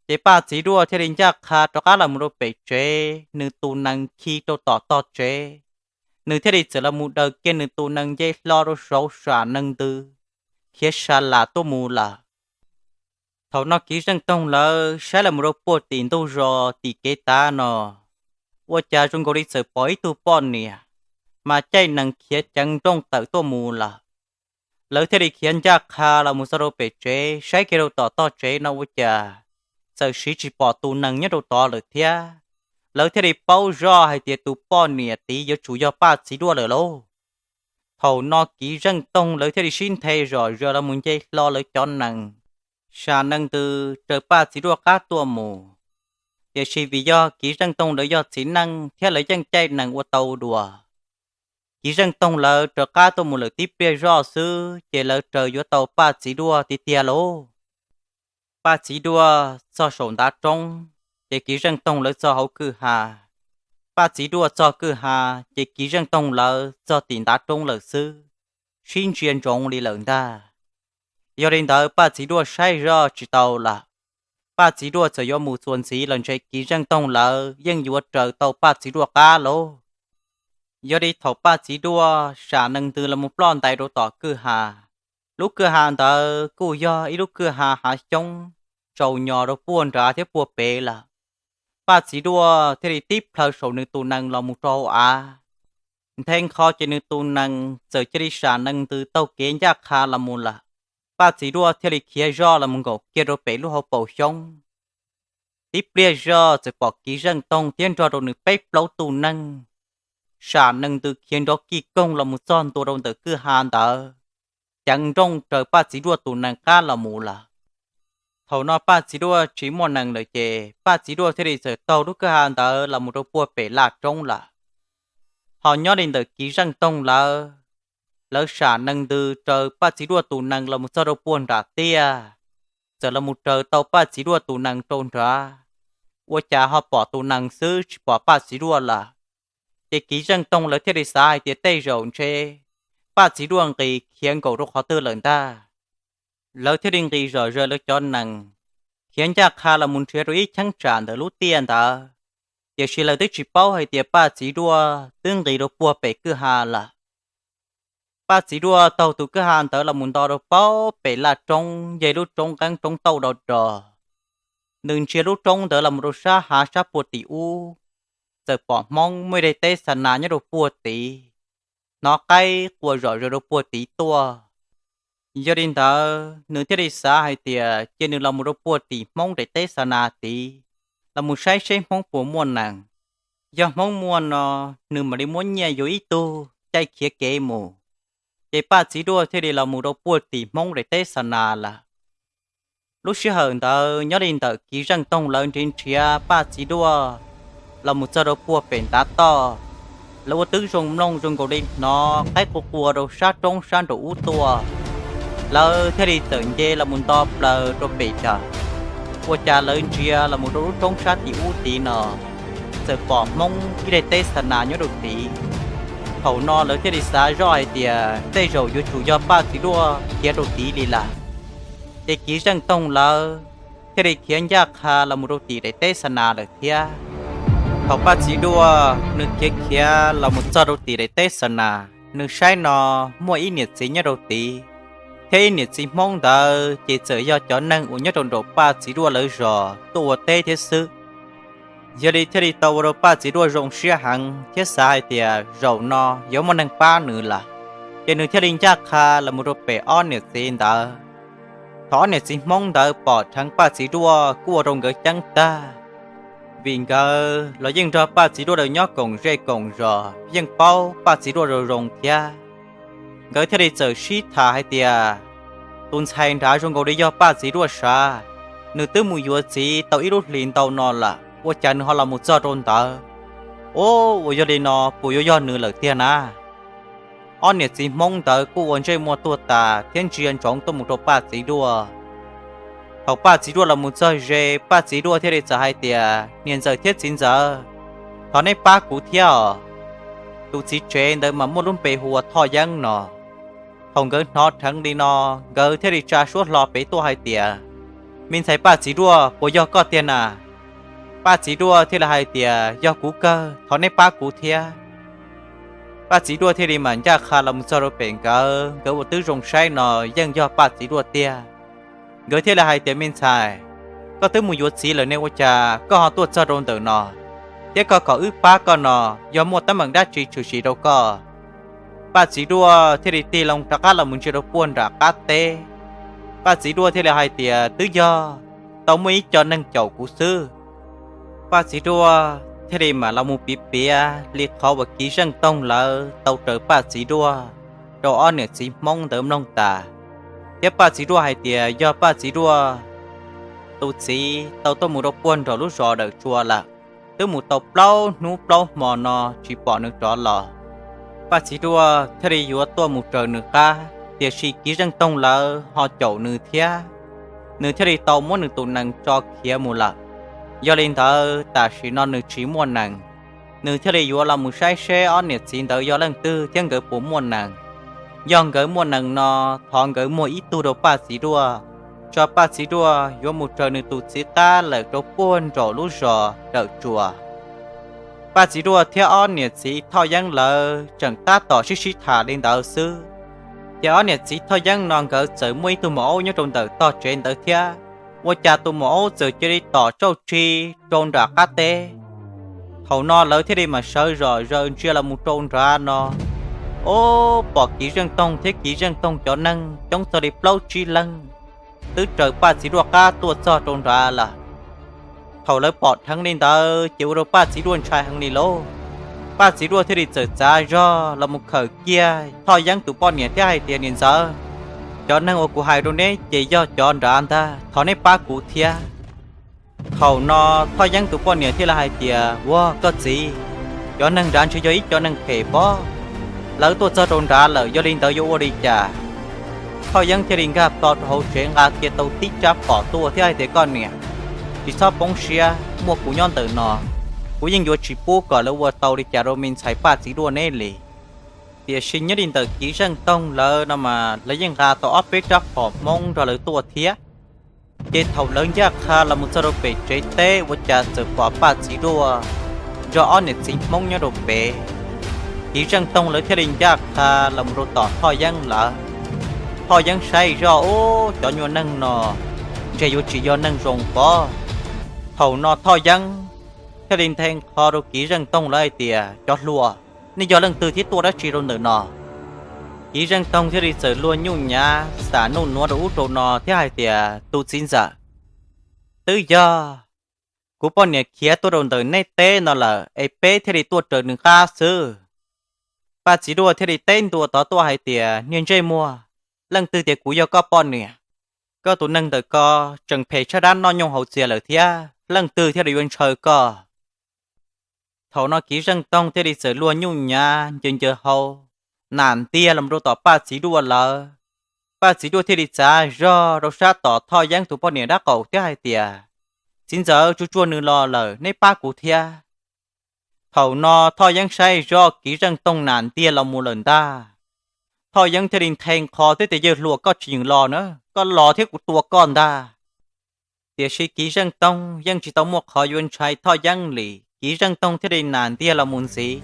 Ces Paj Txiv Duaj thiaj li ncaj qha rov qab los mus rau pem tsev, nws tus nees khi rau tom tog tsev. Nws thiaj li txawm los mus daws kiag nws tus nees nce hlo rau saud sam nees ntws, khiav sa las tuaj mus lawm. Thaum no Kiv Zeej Toog lawv saib los mus rau puag tim ntug zos tim kev tav no, ua cas zoo nkaus li txawm pom ib tug poj niam mas caij nees khiav ceev nrooj tawm tuaj mus lawm. Lawv thiaj li khiav ncaj qha los mus txog rau pem tsev, saib kiag rau tom tog tsev no ua cas txawm siv tsis pom tus nees nyob rau tod lawm thiab. Lawv thiaj li paub zoj hais tias tus poj niam tid yuav tsum yog Paj Txiv Duaj lawm lauj. Thaum no Kiv Zeej Toog lawv thiaj li sib nthe zom zaws los mus nce hlo lawv cov nees, sam nees ntws raws Paj Txiv Duaj qab tuaj mus. Tiam sis vim yog Kiv Zeej Toog lawv yog txiv neej thiab lawv yeej caij nees ua tau dua, Kiv Zeej Toog lawv raws qab tuaj mus lawm tib pliag zoj xwb ces lawv raws yuav tau Paj Txiv Duaj tiag tiag lauj. Paj Txiv Duaj txog saum ntav roob, ces Kiv Zeej Toog lawv txog hauv kwj ha. Paj Txiv Duaj txog kwj ha, ces Kiv Zeej Toog lawv txog tim ntav roob lawm xwb, sib ntsia ntsoov li lawm ntag. Yog li ntawd Paj Txiv Duaj saib zoj tsis tau lawm. Paj Txiv Duaj txawm yuav mus txuas ntxiv los ntshe Kiv Zeej Toog lawv yeej yuav raws tau Paj Txiv Duaj qab lauj. Yog li thaum Paj Txiv Duaj sam nees ntws los mus ploj ntais rau tom kwj ha, lub kwj ha ntawd kuj yog ib lub kwj ha hav xyoob tsaus nyos rau puag nrad thiab puag pem lawm. Paj Txiv Duaj thiaj li tib plhaw saum nws tus nees los mus rau hauv av. Nthe nqho ces nws tus nees txawm cia li sam nees ntws taug kev ncaj qha los mus lawm. Paj Txiv Duaj thiaj li khiav zoj los mus nkaum kiag rau pem lub hauv paus xyoob. Tib pliag zoj txawm pom Kiv Zeej Toog thiab nrog rau nws peb plaub tus neeg sam nees ntws khiav nrov kij koog los mus txog ntua rau ntawm kwj ha ntawd, ceev nrooj raws Paj Txiv Duaj tus nees qab los mus lawm. Thaum no Paj Txiv Duaj tsis muaj nees lawm ces Paj Txiv Duaj thiaj li txawm taug lub kwj ha ntawd los mus rau puag pem laj roob lawm. Ho nyob li ntawm Kiv Zeej Toog lawv, lawv sam nees ntws raws Paj Txiv Duaj tus nees los mus txog rau puag nram tiaj, txawm los mus raws tau Paj Txiv Duaj tus nees rau nrad. Ua cas ho pom tus nees xwb tsis pom Paj Txiv Duaj lawm. Ces Kiv Zeej Toog lawv thiaj li xav hais tias tej zaum ntshe Paj Txiv Duaj nqis khiav nkaum rau qhov twg lawm ntag. Lawv thiaj li nqis zom zaws lawv cov nees, khiav ncaj qha los mus nrhiav rau ib cheeb tsam ntawm lub tiaj ntawd. Tiam sis lawv twb tsis paub hais tias Paj Txiv Duaj twb nqis rau puag pem kwj ha lawm. Paj Txiv Duaj taug tus kwj ha ntawd los mus nto rau puag pem laj roob, yog lub roob nqeeb roob tauj do do. Nws ntsia lub roob ntawd los mus rau sab hav sab puag tim ub, txawm pom Hmoob muaj ib daim teb xa nas nyob rau puag tid, hnov qaib quaj zom zaws rau puag tid tuaj. Yog li ntawd nws thiaj li xav hais tias cia nws los mus rau puag tim Hmoob daim teb xa nas tid, los mus saib seb Hmoob puas muaj nees. Yog Hmoob muaj no, nws mam li muab nyiaj yuav ib tug caij khiav kev mus. Ces Paj Txiv Duaj thiaj li los mus rau puag tim Hmoob daim teb xa nas lawm. Lub sij hawm ntawd nyob li ntawm Kiv Zeej Toog lawv nrhiav nrhiav Paj Txiv Duaj los mus txog rau puag pem ntav toj, lawv ua tib zoo mloog zoo nkaus li hnov qaib qua qua rau sab roob sab nraum ub tuaj. Lawv thiaj li txawm nce los mus nto plaws rau pem tawm. ua cas lawv ntsia los mus rau lub roob sab tim ub tid no, txawm pom Hmoob ib daim teb xa nas nyob rau tid. Thaum no lawv thiaj li xav zoj hais tias tej zaum yuav tsum yog Paj Txiv Duaj khiav rau tid li lawm. Ces Kiv Zeej Toog lawv thiaj li khiav ncaj qha los mus rau tim daim teb xa nas lawm thiab. Thaum Paj Txiv Duaj nws khiav khiav los mus txog rau tim daim teb xa nas, nws saib no muaj ib niam txiv nyob rau tid, thiab ib niam txiv Hmoob ntawd ces txawm yog cov neeg uas nyob rau nraum Paj Txiv Duaj lawv zos tuaj ua teb thiab xwb. Yog li thiaj li tau ua rau Paj Txiv Duaj zoo siab heev thiab xav hais tias zaum no yuav muaj neeg pab nws lawm, ces nws thiaj li ncaj qha los mus rau pem ob niam txiv ntawd. Thaum ob niam txiv Hmoob ntawd pom dheev Paj Txiv Duaj kuj ua rau nkawd ceeb tag, vim nkawd los yeej nrog Paj Txiv Duaj lawv nyob koom zej koom zos, yeej paub Paj Txiv Duaj zoo zoo thiab. Nkawd thiaj li txawm sib tham hais tias, tus ntxhais nrad zoo nkaus li yog Paj Txiv Duaj sav, nws twb mus yuav txiv tau ib lub hlis ntau no lawm, ua cas nws ho los mus txog rau ntawd? Ub, uas yog li no puas yuav yog nws lawm tiag na? Ob niam txiv Hmoob ntawd kuj ua ntsej muag tuag tas thiab ntsia ntsoov tuaj mus rau Paj Txiv Duaj. Thaum Paj Txiv Duaj los mus txog ze, Paj Txiv Duaj thiaj li txawm hais tias, niam ntxawm thiab txiv ntxawm, thov neb pab kuv thiab os. Tus txiv tsev ntawd mas muaj lub npe hu ua Thoj Yeeb no. Thaum nkawd hnov dheev li no, nkawd thiaj li tsa suab hlo pem tuaj hais tias, me ntxhais Paj Txiv Duaj, puas yog koj tiag na? Paj Txiv Duaj thiaj li hais tias, yog kuv kawg, thov neb pab kuv thiab. Paj Txiv Duaj thiaj li mam ncaj qha los mus txog rau pem nkawd, nkawd ua tib zoo saib no yeej yog Paj Txiv Duaj tiag. Nkawd thiaj li hais tias, me ntxhais, koj twb mus yuav txiv lawm ne, ua cas koj ho tuaj txog rau ntawm no, thiab koj kom wb pab koj no, yog muaj teeb meem dab tsi tshwm sim rau koj? Paj Txiv Duaj thiaj li tig loo rov qab los mus ntsia rau puag nram qab teb. Paj Txiv Duaj thiaj li hais tias, twb yog tau muaj ib co neeg caum kuv xwb. Paj Txiv Duaj thiaj li mam los mus piav piav li qhov uas Kiv Zeej Toog lawv tau raws Paj Txiv Duaj rau ob niam txiv Hmoob ntawd mloog tas, thiab Paj Txiv Duaj hais tias yog Paj Txiv Duaj tus txiv tau tuaj mus rau puag nraum lub zos Dawm Tsua lawm, twb mus tau plaub hnub plaub hmo no tsis pom nws rov los. Paj Txiv Duaj thiaj li yuav tuaj mus raws nws qab, tiam sis Kiv Zeej Toog lawv ho caum nws thiab, nws thiaj li tau muab nws tus nees tso khiav mus lawm. Yog li ntawd tam sim no nws tsis muaj nees, nws thiaj li yuav los mus saib seb ob niam txiv ntawd yog leej twg thiab nkawd puas muaj nees. Yog nkawd muaj nees no, thov nkawd muag ib tug rau Paj Txiv Duaj, tso Paj Txiv Duaj yuav mus raws nws tus txiv qab lawm rau puag nraum lub zos Dawm Tsua. Paj Txiv Duaj thiab ob niam txiv Thoj Yeeb lawv tseem tab tom sib sib tham li ntawd xwb, ces ob niam txiv Thoj Yeeb no nkawd txawm muaj ib tug maum aub nyob rau ntawm tog tsev ntawd thiab, ua cas tus maum aub txawm cia li tom tsauj tsi rau nram qab teb. Thaum no lawv thiaj li mam sawv zom zaws ntsia los mus rau nrad no, o, pom Kiv Zeej Toog thiab Kiv Zeej Toog cov neeg coob txog li plaub tsib leeg twb raws Paj Txiv Duaj qab tuaj txog rau nrad lawm. Thaum lawv pom dheev li ntawd ces ua rau Paj Txiv Duaj ntshai heev li lauj. Paj Txiv Duaj thiaj li txawm txav zog los mus khawm kiag Thoj Yeeb tus poj niam thiab hais tias, niam ntxawm, cov neeg uas kuv hais rau neb ces yog cov nrad ntag, thov neb pab kuv thiab. Thaum no Thoj Yeeb tus poj niam thiaj li hais tias, ua koj txiv, cov neeg nrad ntshe yog ib co neeg phem pob, lawv tuaj txog rau nrad lawm, yog li ntawd yuav ua li cas? Thoj Yeeb thiaj li nkag plho rau hauv tsev nqa kiag tau tib rab phom tuaj thiab hais tias, koj niam, tsis txhob poob siab, muaj kuv nyob ntawm no, kuv yeej yuav tsis pub kom lawv ua tau li cas rau me ntxhais Paj Txiv Duaj neb li. Tiam sis nyob li ntawm Kiv Zeej Toog lawv no mas lawv yeej nqa tau ob peb rab phom Hmoob nrog lawv tuaj thiab. Ces thaum lawv ncaj qha los mus txog rau pem tsev teb ua cas txawm pom Paj Txiv Duaj nrog ob niam txiv Hmoob nyob rau pem. Kiv Zeej Toog lawv thiaj li ncaj qha los mus rau tom Thoj Yeeb lawv. Thoj Yeeb saib zoj, ub, cov nyuag neeg no ntshe yuav tsis yog neeg zoo pob. Thaum no Thoj Yeeb thiaj li nthe nqho rau Kiv Zeej Toog lawv hais tias, cov hluas, nej yog leej twg thiab tuaj dab tsi rau ntawm no? Kiv Zeej Toog thiaj li txawm luag nyuj nyav xam nuj nuav rau ub rau no thiab hais tias, tus txiv ntxawm, twb yog kuv poj niam khiav tuaj rau ntawm nej teb no lawm es peb thiaj li tuaj raws nws qab xwb. Paj Txiv Duaj thiaj li teb ntua tod tuaj hais tias, niag ntsej muag, leej twg tias kuv yog koj poj niam? Koj tus neeg ntawm ko tseem phem tshaj dab noj nyooj hauv txias lawm thiab, leej twg thiaj li yuav ntshaw koj? Thaum no Kiv Zeej Toog thiaj li txawm luag nyuj nyav ncaws ncaws hau, nam ntiag los rau tom Paj Txiv Duaj lawv. Paj Txiv Duaj thiaj li txav zog rau sab tom Thoj Yeeb tus poj niam dab qaum thiab hais tias, Txiv ntxawm, tsuag tsuag nws los lawm, neb pab kuv thiab. Thaum no Thoj Yeeb saib zoj Kiv Zeej Toog nas ntiag los mus lawm ntag. Thoj Yeeb thiaj li nthe nqho thiab tias, Yawg hluas, koj tsis yeem los na, koj los thiab kuv tua koj ntag. Tiam sis Kiv Zeej Toog yeej tsis tau muaj qhov yuav ntshai Thoj Yeeb li, Kiv Zeej Toog thiaj li nas ntiag los mus ntxiv.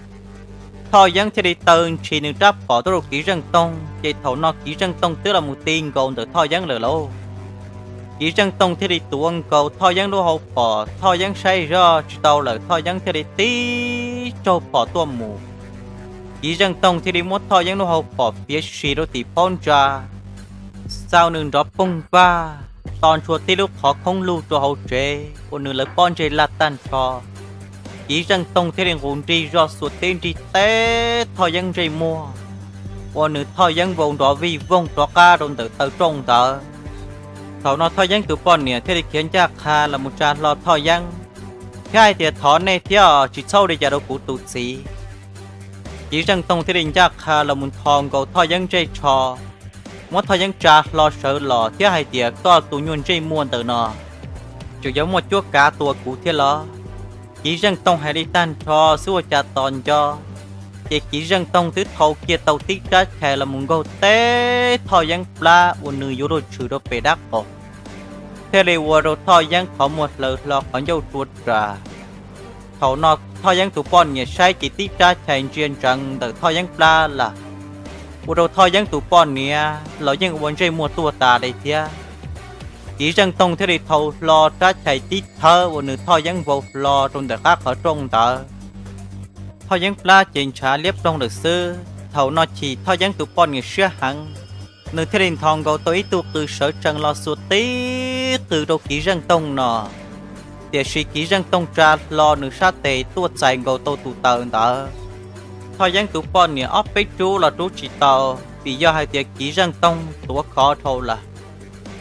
Thoj Yeeb thiaj li taw ntshis nws rab phom tuaj rau Kiv Zeej Toog, ces thaum no Kiv Zeej Toog twb los mus ti nkaus ntawm Thoj Yeeb lawm lauj. Kiv Zeej Toog thiaj li tuav nkaus Thoj Yeeb lub hauv phom, Thoj Yeeb saib zoj tsis tau lawm, Thoj Yeeb thiaj li tib tsaug phom tuaj mus. Kiv Zeej Toog thiaj li muab Thoj Yeeb lub hauv phom fiav si rau tim phab ntsa, xaus nws nrov poog vag, to ntshua tib lub qhov khoob lug rau hauv tsev uas nws lawv pob ntseg laj tag nrho. Kiv Zeej Toog thiaj li nqus nrig zoj xuas tib nrig teb Thoj Yeeb ntsej muag, ua nws Thoj Yeeb vau nrov vij voog rov qab rau ntawm taw rooj ntawd. Thaum no Thoj Yeeb tus poj niam thiaj li khiav ncaj qha los mus tsa hlo Thoj Yeeb thiab hais tias, Thov nej thiab, tsis txhob ua li cas rau kuv tus txiv. Kiv Zeej Toog thiaj li ncaj qha los mus nthos nkaus Thoj Yeeb ntsej tsho, muab Thoj Yeeb tsa hlo sawv los thiab hais tias, Koj tus nyuag ntsej muag ntawm no, tseem yuav muaj cuab kav tua kuv thiab los? Kiv Zeej Toog hais li tag nrho xwb ua cas tos nco, ces Kiv Zeej Toog twb thau kiag tau tib rab chais los mus nkaug teb Thoj Yeeb plab uas nws yuav luag tshwm rau pem dab qaum, thiaj li ua rau Thoj Yeeb qhov muag hlaws hlo qhov ncauj rua ras. Thaum no Thoj Yeeb tus poj niam saib ces tib rab chais ntsia ntsees ntawm Thoj Yeeb plab lawm, ua rau Thoj Yeeb tus poj niam los yeej ua ntsej muag tuag tas li thiab. Kiv Zeej Toog thiaj li thau hlo rab chais tib thawb uas nws Thoj Yeeb vau hlo rau ntawm qab qhov rooj ntawd. Thoj Yeeb plab ces ntshav liab ploog lawm xwb. Thaum no chim Thoj Yeeb tus poj niam siab heev, nws thiaj li nthos nkaus tau ib tug qws sawv tsees los xuas tib qws rau Kiv Zeej Toog no, tiam sis Kiv Zeej Toog tsa hlo nws sab tes tuaj txais nkaus tau tus taws ntawd. Thoj Yeeb tus poj niam ob peb rub los rub tsis tau, vim yog hais tias Kiv Zeej Toog tuav khov dhau lawm.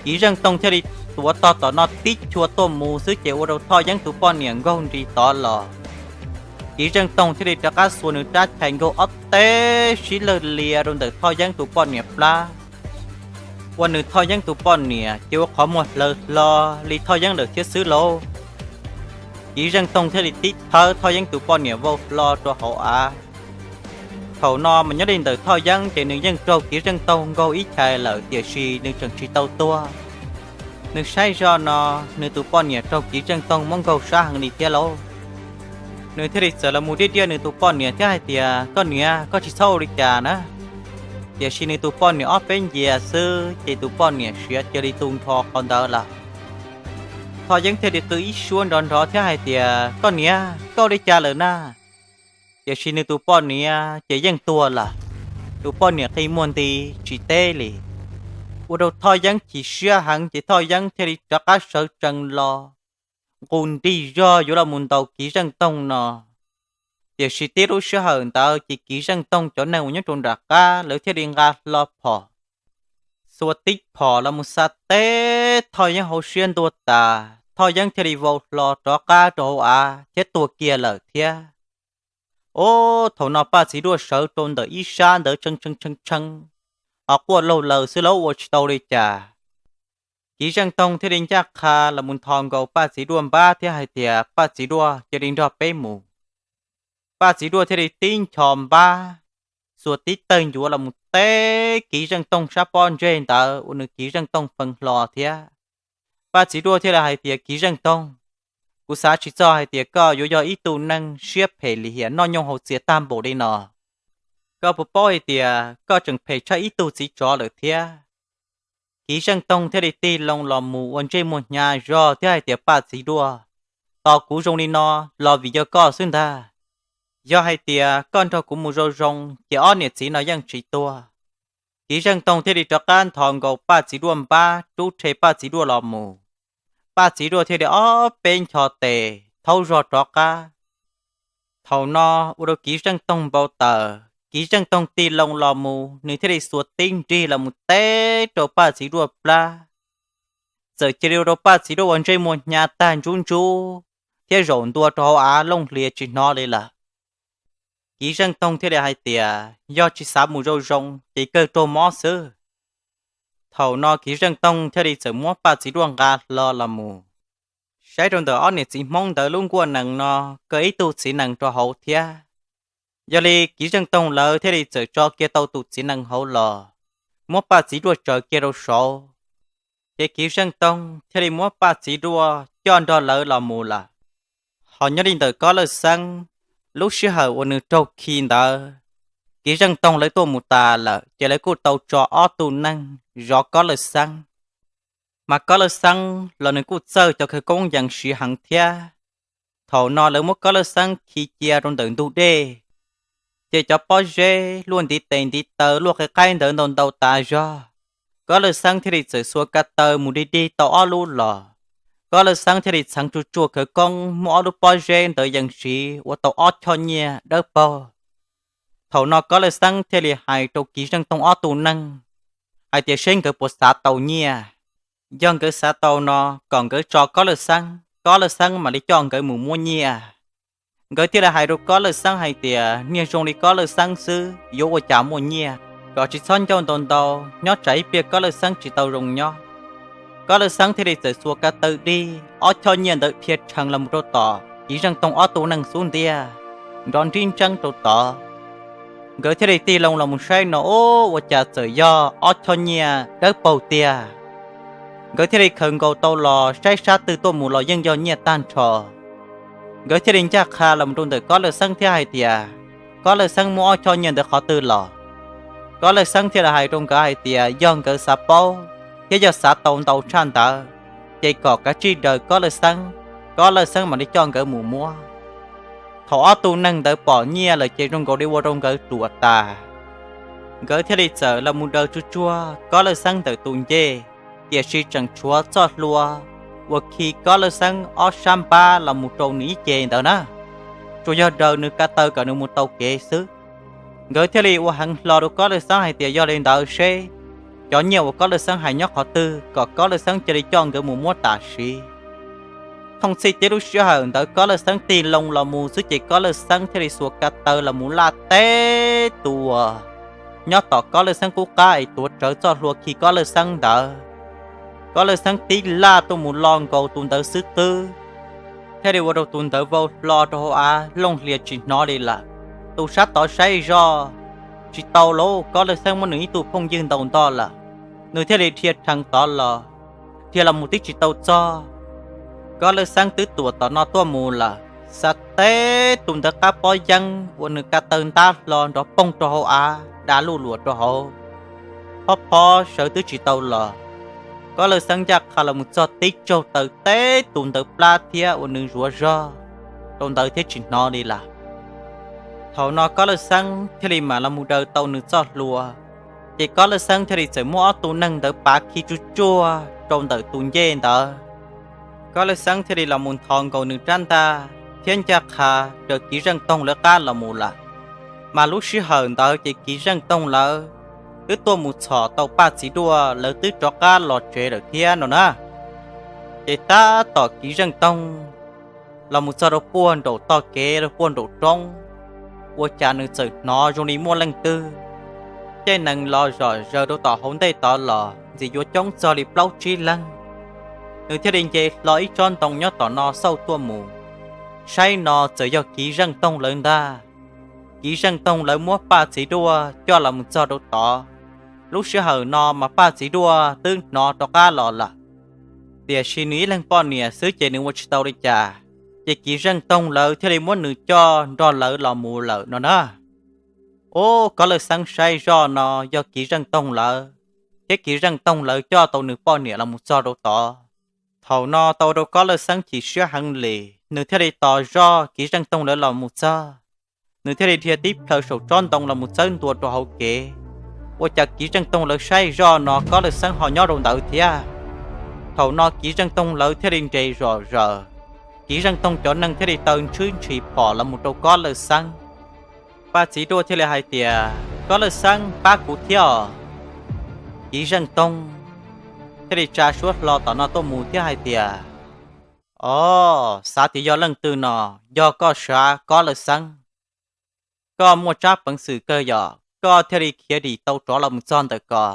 Kiv Zeej Toog thiaj li tuav tog tom no tib chua tuaj mus xwb ces ua rau Thoj Yeeb tus poj niam nkaug nris tod los. Kiv Zeej Toog thiaj li rov qab xuas nws rab chais nkaug ob teb sib lawg lias rau ntawm Thoj Yeeb tus poj niam plab, ua nws Thoj Yeeb tus poj niam ces ua qhov muag hlaws hlo li Thoj Yeeb lawm thiab xwb lauj. Kiv Zeej Toog thiaj li tib thawb Thoj Yeeb tus poj niam vau hlo rau hauv av. Thaum no mas nyob li ntawm Thoj Yeeb ces nws yeej raug Kiv Zeej Toog nkaug ib chais lawm tiam sis nws tseem tsis tau tuag. Nws saib zoj no, nws tus poj niam raug Kiv Zeej Toog muab nkaug sab heev li thiab lauj. Nws thiaj li txawm los mus diaj diaj nws tus poj niam thiab hais tias, Koj niam, koj tsis txhob ua li cas na. Tiam sis nws tus poj niam ob peb ncias xwb ces tus poj niam siav cia li tu nrho qhov ntawd lawm. Thoj Yeeb thiaj li qw ib suab nrov nrov thiab hais tias, Koj niam, koj ua li cas lawm na? Tiam sis nws tus poj niam ces yeej tuag lawm. Tus poj niam qi muag nti tsis teb li, ua rau Thoj Yeeb chim siab heev ces Thoj Yeeb thiaj li rov qab sawv tsees los nqus nrig zog yuav los mus ntaus Kiv Zeej Toog no. Tiam sis tib lub sij hawm ntawd ces Kiv Zeej Toog cov neeg uas nyob rau nram qab lawv thiaj li nqa hlo phom, xuas tib phom los mus xa teb Thoj Yeeb hauv siab ntua tas, Thoj Yeeb thiaj li vau hlo rov qab rau hauv av thiab tuag kiag lawm thiab. Ub, thaum no Paj Txiv Duaj sawv rau ntawm ib sab ntawd tshee tshee tshee tshee, ho quaj laug laws xwb lauj, ua tsis tau li cas. Kiv Zeej Toog thiaj li ncaj qha los mus nthos nkaus Paj Txiv Duaj npab thiab hais tias, Paj Txiv Duaj, cia li nrog peb mus. Paj Txiv Duaj thiaj li tib nchos npab, xuas tib tawg ncuav los mus teb Kiv Zeej Toog sab pob ntseg ntawd ua nws Kiv Zeej Toog fee hlo thiab. Paj Txiv Duaj thiaj li hais tias, Kiv Zeej Toog, kuv xav tsis txog hais tias koj yuav yog ib tug neeg siab phem lim hiam noj nyooj haus txias tag npaum li no. Koj puas paub hais tias koj tseem phem tshaj ib tug txiv tsov lawm thiab? Kiv Zeej Toog thiaj li tig loo los mus ua ntsej muag hnyav zog thiab hais tias, Paj Txiv Duaj, tos kuv zoo li no los vim yog koj xwb ntag. Yog hais tias koj nrog kuv mus zoo zoo ces ob niam txiv no yeej tsis tuag. Kiv Zeej Toog thiaj li rov qab nthos nkaus Paj Txiv Duaj npab rub rhe Paj Txiv Duaj los mus. Paj Txiv Duaj thiaj li ob peb nchos tes thaub zog rov qab. Thaum no ua rau Kiv Zeej Toog npau taws, Kiv Zeej Toog tig loo los mus, nws thiaj li xuas tib nrig los mus teb rau Paj Txiv Duaj plab. Txawm cia li ua rau Paj Txiv Duaj ua ntsej muag hnyav tag ntsub ntsub thiab zaum ntua rau hauv av looj hlias tsis hnov li lawm. Kiv Zeej Toog thiaj li hais tias, Yog tsis xav mus zoo zoo ces kawg raug mob xwb. Thaum no Kiv Zeej Toog thiaj li txawm muab Paj Txiv Duaj nqa hlo los mus. saib rau ntawm ob niam txiv Hmoob ntawd lub nkuaj nees no, kaw ib tug txiv nees rau hauv thiab. Yog li Kiv Zeej Toog lawv thiaj li txawm tso kiag tau tus txiv nees hauv los, muab Paj Txiv Duaj tsaws kiag rau saud. Ces Kiv Zeej Toog thiaj li muab Paj Txiv Duaj coj nrog lawv los mus lawm. Ho nyob li ntawm Kob Lawj Xeeb, lub sij hawm uas nws raug khi ntawd, Kiv Zeej Toog lawv tuaj mus tas lawm, ces lawv kuj tau tso ob tug neeg zov Kob Lawj Xeeb. Mas Kob Lawj Xeeb los nws kuj txawj cov khawv koob yees siv heev thiab. Thaum no lawv muab Kob Lawj Xeeb khi cia rau ntawm ntug dej, ces cov pob zeb luaj ntiv tes ntiv taw luaj qe qaib ntawd ntau ntau tas zog. Kob Lawj Xeeb thiaj li txawm xuas ka taw mus dig dig tau ob lub los. Kob Lawj Xeeb thiaj li txheev tsuj tsuaj khawv koob muab ob lub pob zeb ntawd yees siv ua tau ob choj nyiaj dawb paug. Thaum no Kob Lawj Xeeb thiaj li hais rau Kiv Zeej Toog ob tug neeg hais tias seb nkawd puas xav tau nyiaj. Yog nkawd xav tau no, kom nkawd tso Kob Lawj Xeeb, Kob Lawj Xeeb mam li coj nkawd mus muab nyiaj. Nkawd thiaj li hais rau Kob Lawj Xeeb hais tias niag zoo li Kob Lawj Xeeb xwb yuav ua cas muaj nyiaj, kom tsis txhob ncauj ntau ntau, nyob tsam ib pliag Kob Lawj Xeeb tsis tau zoo nyob. Kob Lawj Xeeb thiaj li txawm xuas ka taw dig ob choj nyiaj ntawd dhia rhees los mus rau tom Kiv Zeej Toog ob tug neeg xub ntiag, nrov nrib ntseeb rau tod. Nkawd thiaj li tig loo los mus saib no, ub, ua cas txawm yog ob choj nyiaj dawb paug tiag. Nkawd thiaj li khaws nkaus tau los saib sab twg tuaj mus los yeej yog nyiaj tag nrho. Nkawd thiaj li ncaj qha los mus rau ntawm Kob Lawj Xeeb thiab hais tias, Kob Lawj Xeeb muab ob choj nyiaj ntawd qhov twg los? Kob Lawj Xeeb thiaj li hais rau nkawd hais tias yog nkawd xav paub thiab yog xav tau ntau tshaj ntawd, ces kom kav tsij daws Kob Lawj Xeeb, Kob Lawj Xeeb mam li coj nkawd mus muab. Thaum ob tug neeg ntawd pom nyiaj lawm ces zoo nkaus li ua rau nkawd ruam tas. Nkawd thiaj li txawm los mus daws tsuj tsuag Kob Lawj Xeeb ntawm tus ncej, tiam sis tseem tshuav txoj hlua uas khi Kob Lawj Xeeb ob sab npab los mus rau nws ib ce ntawd na, tsuas yog daws nws ka taw kom nws mus tau kev xwb. Nkawd thiaj li ua heev hlo rau Kob Lawj Xeeb hais tias yog li ntawd seb cov nyiaj uas Kob Lawj Xeeb hais nyob qhov twg, kom Kob Lawj Xeeb cia li coj nkawd mus muab tam sim. Thooj txhij tib lub sij hawm ntawd Kob Lawj Xeeb tig loo los mus xwb ces Kob Lawj Xeeb thiaj li xuas ka taw los mus laj teb tus uas nyob tom Kob Lawj Xeeb qub qab es tuav rawv txoj hlua khi Kob Lawj Xeeb ntawd. Kob Lawj Xeeb tib laj tuaj mus lo nkaus tus ntawd xwb qwb, thiaj li ua rau tus ntawd vau hlo rau hauv av looj hlias tsis hnov li lawm. Tus sab tod saib zoj tsis tau lauj, Kob Lawj Xeeb muab nws ib tug phooj ywg ntaus ntog lawm, nws thiaj li dhia rhees tod los, dhia los mus twb tsis tau txog. Kob Lawj Xeeb twb tuam tom no tuaj mus lawm, xav teb tus ntawd qab pob yeeb uas nws ka taw ntab hlo nrov poog rau hauv av da luj luam rau hauv, phob phob sawv twb tsis tau los. Kob Lawj Xeeb ncaj qha los mus txog tib tsaug taw teb tus ntawd plab thiab ua nws zuav zog rau ntawd thiab tsis hnov li lawm. Thaum no Kob Lawj Xeeb thiaj li mam los mus daws tau nws txoj hlua, ces Kob Lawj Xeeb thiaj li txawm muab ob tug neeg ntawd pav khi tsuj tsuag rau ntawm tus ncej ntawd. Kob Lawj Xeeb thiaj li los mus nthos nkaus nws rab ntaj thiab ncaj qha raws Kiv Zeej Toog lawv qab los mus lawm. Mas lub sij hawm ntawd ces Kiv Zeej Toog lawv twb tuaj mus txhom tau Paj Txiv Duaj, lawv twb rov qab los tsev lawm thiab no na. Ces tab tom Kiv Zeej Toog los mus txog rau puag nraum tog kev, rau puag nraum roob, ua cas nws txawm hnov zoo li muaj leej twg caij nees los zom zaws rau tom hauv ntej tod los ntxim yuav coob txog li plaub tsib leeg. Nws thiaj li nce hlo ib tsob ntoo nyob tom no xauj tuaj mus, saib no txawm yog Kiv Zeej Toog lawv ntag. Kiv Zeej Toog lawv muab Paj Txiv Duaj coj los mus txog rau tod. Lub sij hawm no mas Paj Txiv Duaj twb hnov rov qab los lawm, tiam sis nws ib leeg poj niam xwb ces nws ua tsis tau li cas, ces Kiv Zeej Toog lawv thiaj li muab nws coj nrog lawv los mus lawm no na. Ub, Kob Lawj Xeeb saib zoj no yog Kiv Zeej Toog lawv, thiab Kiv Zeej Toog lawv coj tau nws poj niam los mus txog rau tod. Thaum no tau rau Kob Lawj Xeeb chim siab heev li, nws thiaj li tos zoj Kiv Zeej Toog lawv los mus txog, nws thiaj li dhia tib plhaw saum tsob ntoo los mus txawb ntua rau hauv kev. Ua cas Kiv Zeej Toog lawv saib zoj no Kob Lawj Xeeb ho nyob rau ntawd thiab. Thaum no Kiv Zeej Toog lawv thiaj li nres zom zaws, Kiv Zeej Toog cov neeg thiaj li taw ntshwb ntshis phom los mus rau Kob Lawj Xeeb. Paj Txiv Duaj thiaj li hais tias, Kob Lawj Xeeb, pab kuv thiab os. Kiv Zeej Toog thiaj li tsa suab hlo tom no tuaj mus thiab hais tias, Os, xav tias yog leej twg no, yog koj sav Kob Lawj Xeeb. Koj muaj tsab peev xwm kawg yom, koj thiaj li khiav dim tau rov los mus txog ntawm ko.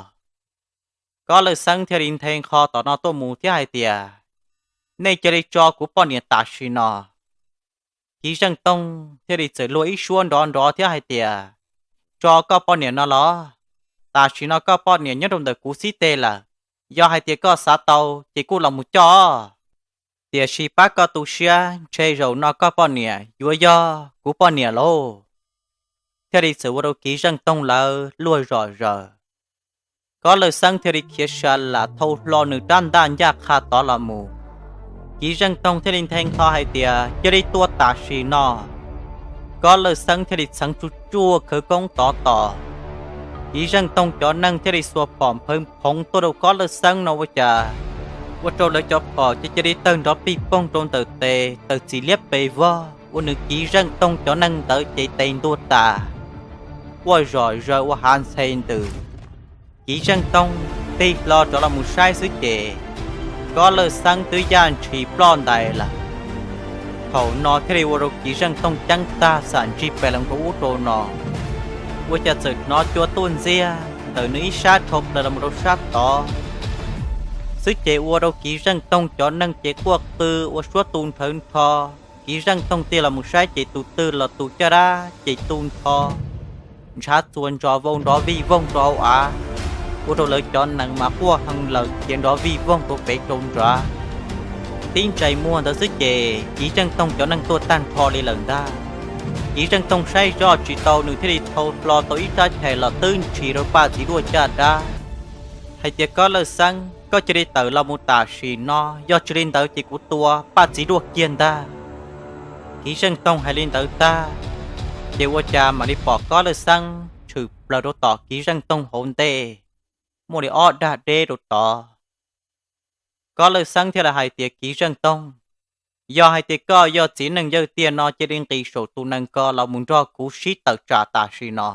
Kob Lawj Xeeb thiaj li nthe nqho tom no tuaj mus thiab hais tias, Nej cia li tso kuv poj niam tam sim no. Kiv Zeej Tooj thiaj li txawm luag ib suab nrov nrov thiab hais tias, Tso koj poj niam no los? Tam sim no koj poj niam nyob rau ntawm kuv xib teg lawm. Yog hais tias koj xav tau ces kuj los mus coj. Tiam sis pab koj tu siab, ntshe zaum no koj poj niam yuav yog kuv poj niam lauj. Thiaj li txawm ua rau Kiv Zeej Tooj lawv luag zom zaws. Kob Lawj Xeeb thiaj li khiav sa lam thau hlo nws rab ntaj ncaj qha tod los mus. Kiv Zeej Tooj thiaj li nthe nqho hais tias, Cia li tua tam sim no. Kob Lawj Xeeb thiaj li txheev tsuj tsuaj khawv koob tod tos. Kiv Zeej Tooj cov neeg thiaj li xuas phom nphawv phoov tuaj rau Kob Lawj Xeeb no ua cas ua rau lawv cov phom cia cia li tawg nrov pij poog rau ntawm tes, tawm txim liab pes vog, ua nws Kiv Zeej Tooj cov neeg ntawd ces tes ntuag tas, quaj zom zaws ua hav ntxhe ntws. Kiv Zeej Tooj tig hlo rov los mus saib xwb ces Kob Lawj Xeeb twb yaj ntshis ploj ntais lawm. Thaum no thiaj li ua rau Kiv Zeej Tooj ceeb tag xam ntsis pes los rau ub rau no, ua cas txawm hnov cua tuaj ntxiag ntawm nws ib sab dhau plaws los rau sab tod xwb ces ua rau Kiv Zeej Tooj cov neeg ces quaj qw ua suab tu nrhawv nrho. Kiv Zeej Tooj tig los mus saib ces tus twg los tus caj dab ces tu nrho ntshav txuas ntsos vau nrov vij voog rau hauv av, ua rau lawv cov nees mas quaj hee lawm khiav nrov vij voog rau pem rau nrad. Tib ntsais muag ntawd xwb ces Kiv Zeej Tooj cov neeg tuaj tag nrho li lawm ntag. Kiv Zeej Tooj saib zoj tsis tau, nws thiaj li thau hlo tau ib rab chais los twb ntshis rau Paj Txiv Duaj caj dab, hais tias, Kob Lawj Xeeb, koj cia li tawm los mus tam sim no, yog tsis li ntawd ces kuv tua Paj Txiv Duaj kiag ntag. Kiv Zeej Tooj hais li ntawd tag, ces ua cas mam li pom Kob Lawj Xeeb tshwm plaws rau tom Kiv Zeej Tooj hauv ntej, muaj li ob dag deb rau tod. Kob Lawj Xeeb thiaj li hais tias, Kiv Zeej Tooj, yog hais tias koj yog txiv neej yawg tiag no cia li nqis saum tus nees ko los mus nrog kuv sib tawm tsam tam sim no,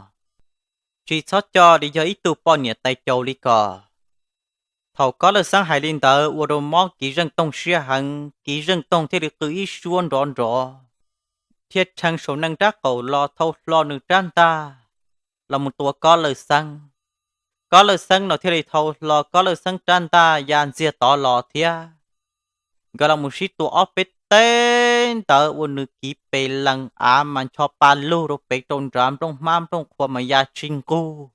tsis txhob coj li yog ib tug poj niam tais caus li ko. Thaum Kob Lawj Xeeb hais li ntawd ua rau mob Kiv Zeej Tooj siab heev, Kiv Zeej Tooj thiaj li qw ib suab nrov nrov, thiaj rhees saum nees rab qaum los thau hlo nws rab ntaj los mus tua Kob Lawj Xeeb. Kob Lawj Xeeb no thiaj li thau hlo Kob Lawj Xeeb rab ntaj ya ntxiag tod los thiab. Nkawd los mus sib tua ob peb teg ntawd ua nws kiv pes lees av mas ncho pa lug rau pem rau nrad, nplooj hmab nplooj qhua mas ya tsis nqug.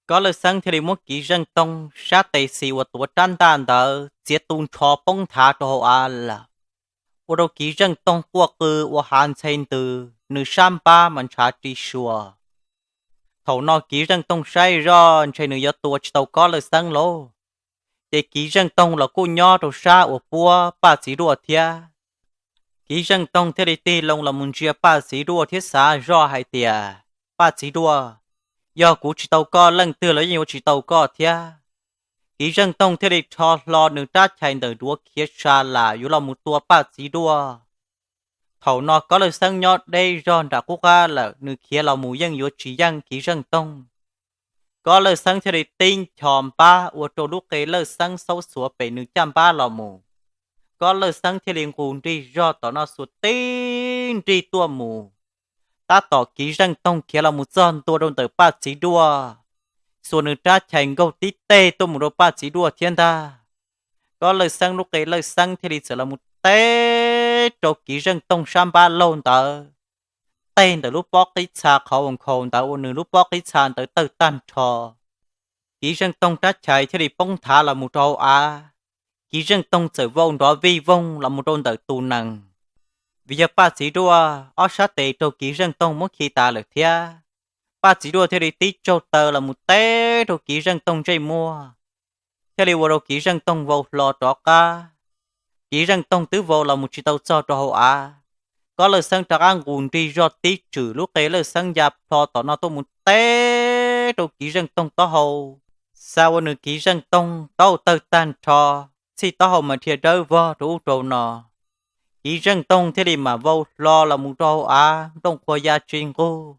Kob Lawj Xeeb thiaj li muab Kiv Zeej Tooj sab tes xis uas tuav rab ntaj ntawd txiav tu nrho poob nthav rau hauv av lawm, ua rau Kiv Zeej Tooj quaj qw ua hav ntxhe ntws, nws sab npab mas ntshav ri sua. Thaum no Kiv Zeej Tooj saib zoj ntshe nws yuav tua tsis tau Kob Lawj Xeeb lauj, ces Kiv Zeej Tooj los kuj nyob rau sab uas puab Paj Txiv Duaj thiab. Kiv Zeej Tooj thiaj li tig loo los mus ntsia Paj Txiv Duaj thiab xav zoj hais tias, Paj Txiv Duaj, yog kuv tsis tau koj leej twg los yeej yuav tsis tau koj thiab. Kiv Zeej Tooj thiaj li rho hlo nws rab chais ntawm duav khiav sa lam yuav los mus tua Paj Txiv Duaj. Thaum no Kob Lawj Xeeb nyob deb zog nram qub qab lawm, nws khiav los mus yeej yuav tsis yeej Kiv Zeej Tooj. Kob Lawj Xeeb thiaj li tib ncho npab ua rau lub qe Lawj Xeeb xaub xuav pem nws caj npab los mus. Kob Lawj Xeeb thiaj li nqus nrig zog tom no xuas tib nrig tuaj mus. Tab tom Kiv Zeej Toog khiav los mus txog ntua rau ntawm Paj Txiv Duaj, xuas nws rab chais nkaug tib teg tuaj mus rau Paj Txiv Duaj thiab ntag. Kob Lawj Xeeb lub qe Lawj Xeeb thiaj li txawm los mus teb rau Kiv Zeej Toog sab npab laug ntawd, teg ntawm lub pob qib txha qhov uas nkhaus ntawd ua nws lub pob qib txha ntawd tawg tag nrho. Kiv Zeej Toog rab chais thiaj li poob nthav los mus rau hauv av. Kiv Zeej Toog txawm vau nrov vij voog los mus rau ntawm tus nees, vim yog Paj Txiv Duaj ob sab tes raug Kiv Zeej Toog muab khi tas lawm thiab. Paj Txiv Duaj thiaj li tib tsaug taw los mus teb rau Kiv Zeej Toog ntsej muag, thiaj li ua rau Kiv Zeej Toog vau hlo rov qab. Kiv Zeej Toog twb vau los mus tsis tau txog rau hauv av, Kob Lawj Xeeb rov qab nqus nrig zog tib tswm lub qe Lawj Xeeb ya plho tom no tuaj mus teb rau Kiv Zeej Toog taub hau, xa ua nws Kiv Zeej Toog taub hau tawg tag nrho, txhij taub hau mas dhia dawb vog rau ub rau no. Kiv Zeej Toog thiaj li mam vau hlo los mus rau hauv av, nplooj qhuav ya tsis nqug,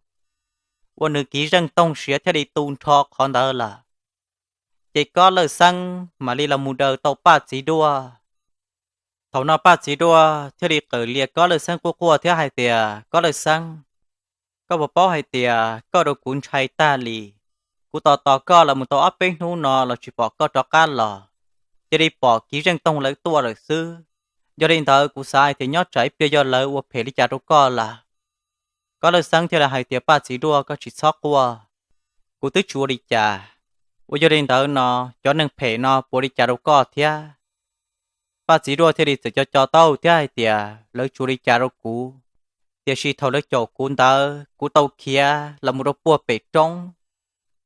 ua nws Kiv Zeej Toog siav thiaj li tu nrho qhov ntawd lawm. Ces Kob Lawj Xeeb mam li los mus daws tau Paj Txiv Duaj. Thaum no Paj Txiv Duaj thiaj li qawm lias Kob Lawj Xeeb quaj quaj thiab hais tias, Kob Lawj Xeeb, koj puas paub hais tias koj rau kuv ntshai tag li? Kuv tos tos koj los mus tau ob peb hnub no los tsis pom koj rov qab los, cia li pom Kiv Zeej Toog lawv tuaj lawm xwb. Yog li ntawd kuv xav hais tias nyob tsam ib pliag yog lawv ua phem li cas rau koj lawm. Kob Lawj Xeeb thiaj li hais tias, Paj Txiv Duaj, koj tsis txhob quaj, kuv twb tsis ua li cas. Uas yog li ntawd no, cov neeg phem no puas li cas rau koj thiab? Paj Txiv Duaj thiaj li txawm co co taub thiab hais tias, Lawv tsis ua li cas rau kuv, tiam sis thaum lawv caum kuv ntawd kuv tau khiav los mus rau puag pem roob.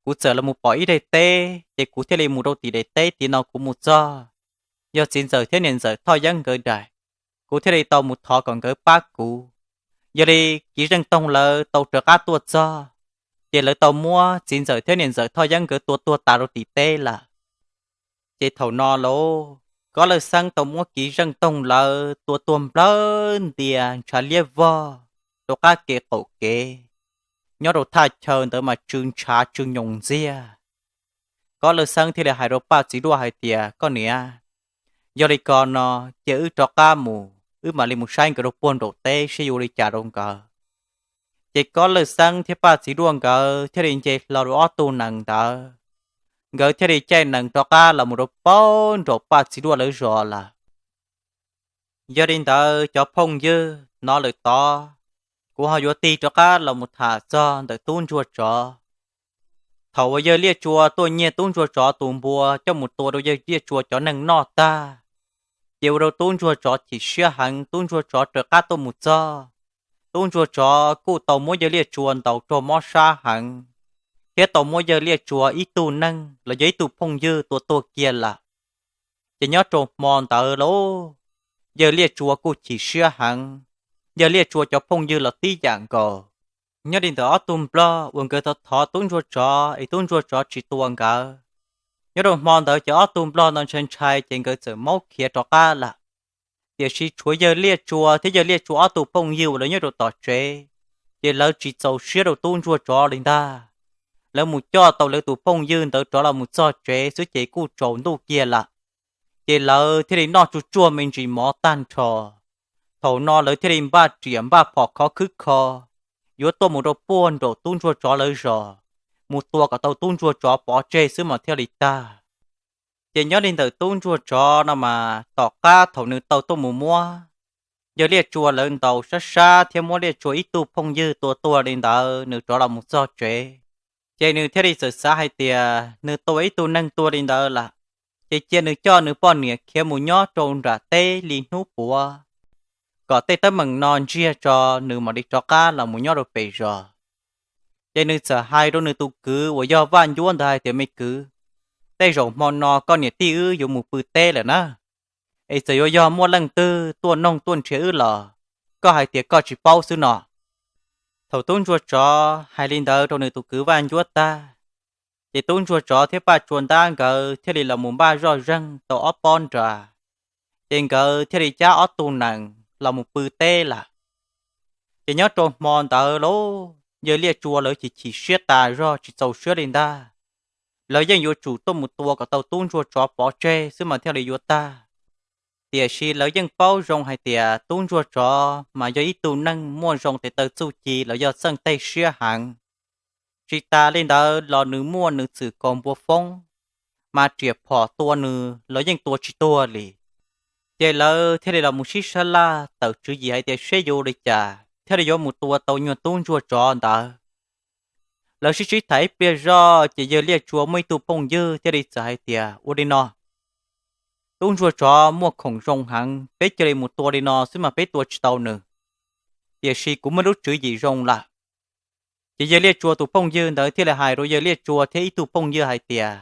Kuv txawm los mus pom ib daim teb ces kuv thiaj li mus rau tim daim teb tim no kuv mus txog. Yog txiv ntxawm thiab niam ntxawm Thoj Yeeb nkawd daim, kuv thiaj li tau mus thov kom nkawd pab kuv. Yog li Kiv Zeej Toog lawv tau rov qab tuaj txog, ces lawv tau muab txiv ntxawm thiab niam ntxawm Thoj Yeeb nkawd tua tuag tas rau tim teb lawm. Ces thaum no lauj, Kob Lawj Xeeb tau muab Kiv Zeej Toog lawv tua tuag nplawg ntias ntshav liab vog rau qab kev qaum kev, nyob rau thaj chaw ntawd mas tsw ntshav tsw nyoos ntxiag. Kob Lawj Xeeb thiaj li hais rau Paj Txiv Duaj hais tias, Koj niam, yog li ko no, cia wb rov qab mus, wb mam li mus saib nkawd rau puag nraum teb seb yuav ua li cas rau nkawd. Ces Kob Lawj Xeeb thiab Paj Txiv Duaj nkawd thiaj li nce hlo rau ob tug nees ntawd, nkawd thiaj li caij nees rov qab los mus rau puag nraum Paj Txiv Duaj lawv zos lawm. Yog li ntawd cov phooj ywg, hnov lawm tod, kuv ho yuav tig rov qab los mus tham txog ntawm tub ntsuag tsov. Thaum uas yawg Liaj Tsua tuaj nyiag tub ntsuag tsov tus npua coj mus tua rau yawg Liaj Tsua cov neeg noj tag, ces ua rau tub ntsuag tsov chim siab heev, tub ntsuag tsov raws qab tuaj mus txog. Tub ntsuag tsov kuj tau muab yawg Liaj Tsua ntaus raug mob sab heev, thiab tau muab yawg Liaj Tsua ib tug neeg los yog ib tug phooj ywg tua tuag kiag lawm. Ces nyob rau hmo ntawd lauj, yawg Liaj Tsua kuj chim siab heev, yawg Liaj Tsua cov phooj ywg los tib yam nkaus. Nyob li ntawm ob tug nplog uas nkawd thov thov tub ntsuag tsov es tub ntsuag tsov tsis tua nkawd, nyob rau hmo ntawd ces ob tug nplog no ntshai ntshai ces nkawd txawm maub khiav rov qab lawm. Tiam sis tshuav yawg Liaj Tsua thiab yawg Liaj Tsua ob tug phooj ywg uas lawv nyob rau tom tsev, ces lawv tsis txaus siab rau tub ntsuag tsov li ntag. Lawv mus coj tau lawv tus phooj ywg ntawd rov los mus txog tsev xwb ces kuj tsaus ntuj kiag lawm. Ces lawv thiaj li noj tsuj tsuag me ntsis mov tag nrho. Thaum no lawv thiaj li npaj riam npaj phom khov khwb kho, yuav tuaj mus rau puag nraum tub ntsuag tsov lawv zos, mus tua kom tau tub ntsuag tsov pov tseg xwb mas thiaj li tag. Ces nyob li ntawm tub ntsuag tsov no mas tom qab thaum nws tau tuaj mus muab yawg Liaj Tsua lawv ntaus sab sab thiab muab Liaj Tsua ib tug phooj ywg tua tuag li ntawd nws rov los mus txog tsev, ces nws thiaj li txawm xav hais tias nws tua ib tug neeg tuag li ntawd lawm, ces cia nws coj nws poj niam khiav mus nyob rau nram teb li hnub puav, kom tej teeb meem no ntsiag tso nws mam li rov qab los mus nyob rau pem zos. Ces nws txawm hais rau nws tus kwv uas yog Vaj Ncuab ntawd hais tias, Me kwv, tej zaum hmo no koj niam tij wb yuav mus pw teb lawm na, es txawm yuav yog muaj leej twg tuaj noog tuaj nrhiav wb los koj hais tias koj tsis paub xwb no. Thaum tub ntsuag tsov hais li ntawd rau nws tus kwv Vaj Ncuab tag, ces tub ntsuag tsov thiab Paj Tsua Ntab nkawd thiaj li los mus npaj zoj zeeg tau ob pob nra, ces nkawd thiaj li cab ob tug nees los mus pw teb lawm. Ces nyob rau hmo ntawd lauj, yawg Liaj Tsua lawv chim chim siab tas zog tsis txaus siab li ntag. Lawv yeej yuav tsum tuaj mus tua kom tau tub ntsuag tsov pov tseg xwb mas thiaj li yuav tag. Tiam sis lawv yeej paub zoo hais tias tub ntsuag tsov mas yog ib tug neeg muaj zoo tes taw txuj ci los yog txeej teg siab heev. Tsis tas li ntawd los nws muaj nws txwm kaus npua foob, mas riam phom tua nws los yeej tua tsis tuag li. Ces lawv thiaj li los mus sib sab laj tawm tswv yim hais tias seb yuav ua li cas thiaj li yuav mus tua tau nyuag tub ntsuag tsov ntawd. Lawv sib sib tham ib pliag zoj ces yawg Liaj Tsua muaj ib tug phooj ywg thiaj li txawm hais tias, Ua li no, tub ntsuag tsov muaj khoom zoo heev, peb cia li mus tua li no xwb mas peb tua tsis tau nws. Tiam sis kuv muaj lub tswv yim zoo lawm. Ces yawg Liaj Tsua tus phooj ywg ntawd thiaj li hais rau yawg Liaj Tsua thiab ib tug phooj ywg hais tias,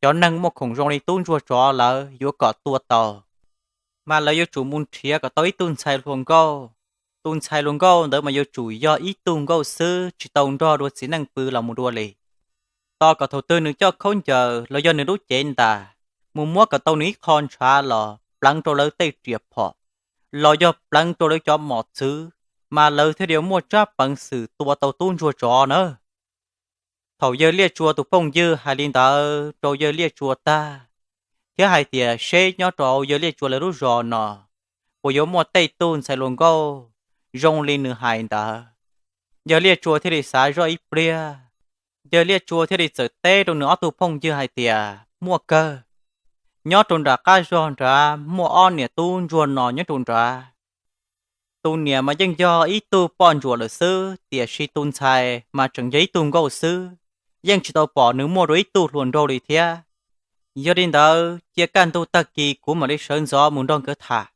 Cov neeg muaj khoom zoo li tub ntsuag tsov lawv yuav kom tua tau, mas lawv yuav tsum mus nrhiav kom tau ib tug ntxhais hluas nkauj. Tus ntxhais hluas nkauj ntawd mas yuav tsum yog ib tug nkauj xwb tsis tau nrog dua txiv neej pw los mus dua li. Tos kom thaum twg nws coj khaub ncaws los yog nws lub cev ntas, mus muab kom tau nws ib qho ntshav los pleev rau lawv tej riam phom, los yog pleev rau lawv cov mom txwv, mas lawv thiaj li muaj tsab peev xwm tua tau tub ntsuag tsov na. Thaum yawg Liaj Tsua tus phooj ywg hais li ntawd rau yawg Liaj Tsua tag, thiab hais tias seb nyob rau yawg Liaj Tsua lawv lub zos no puas yuav muaj tej tug ntxhais hluas nkauj zoo li nws hais ntawd. Yawg Liaj Tsua thiaj li xav zoj ib pliag, yawg Liaj Tsua thiaj li txawm teb rau nws ob tug phooj ywg hais tias, Muaj kawg. Nyob rau nram qab zog nrad muaj ob niam tub ntsuag no nyob rau nrad. Tus niam mas yeej yog ib tug poj ntsuam lawm xwb, tiam sis tus ntxhais mas tseem yog ib tug nkauj xwb, yeej tsis tau pom nws muaj dua ib tug hluas nraug li thiab. Yog li ntawd cia kaj ntug tag kis kuv mam li sawv ntxov mus nrog nkawd tham,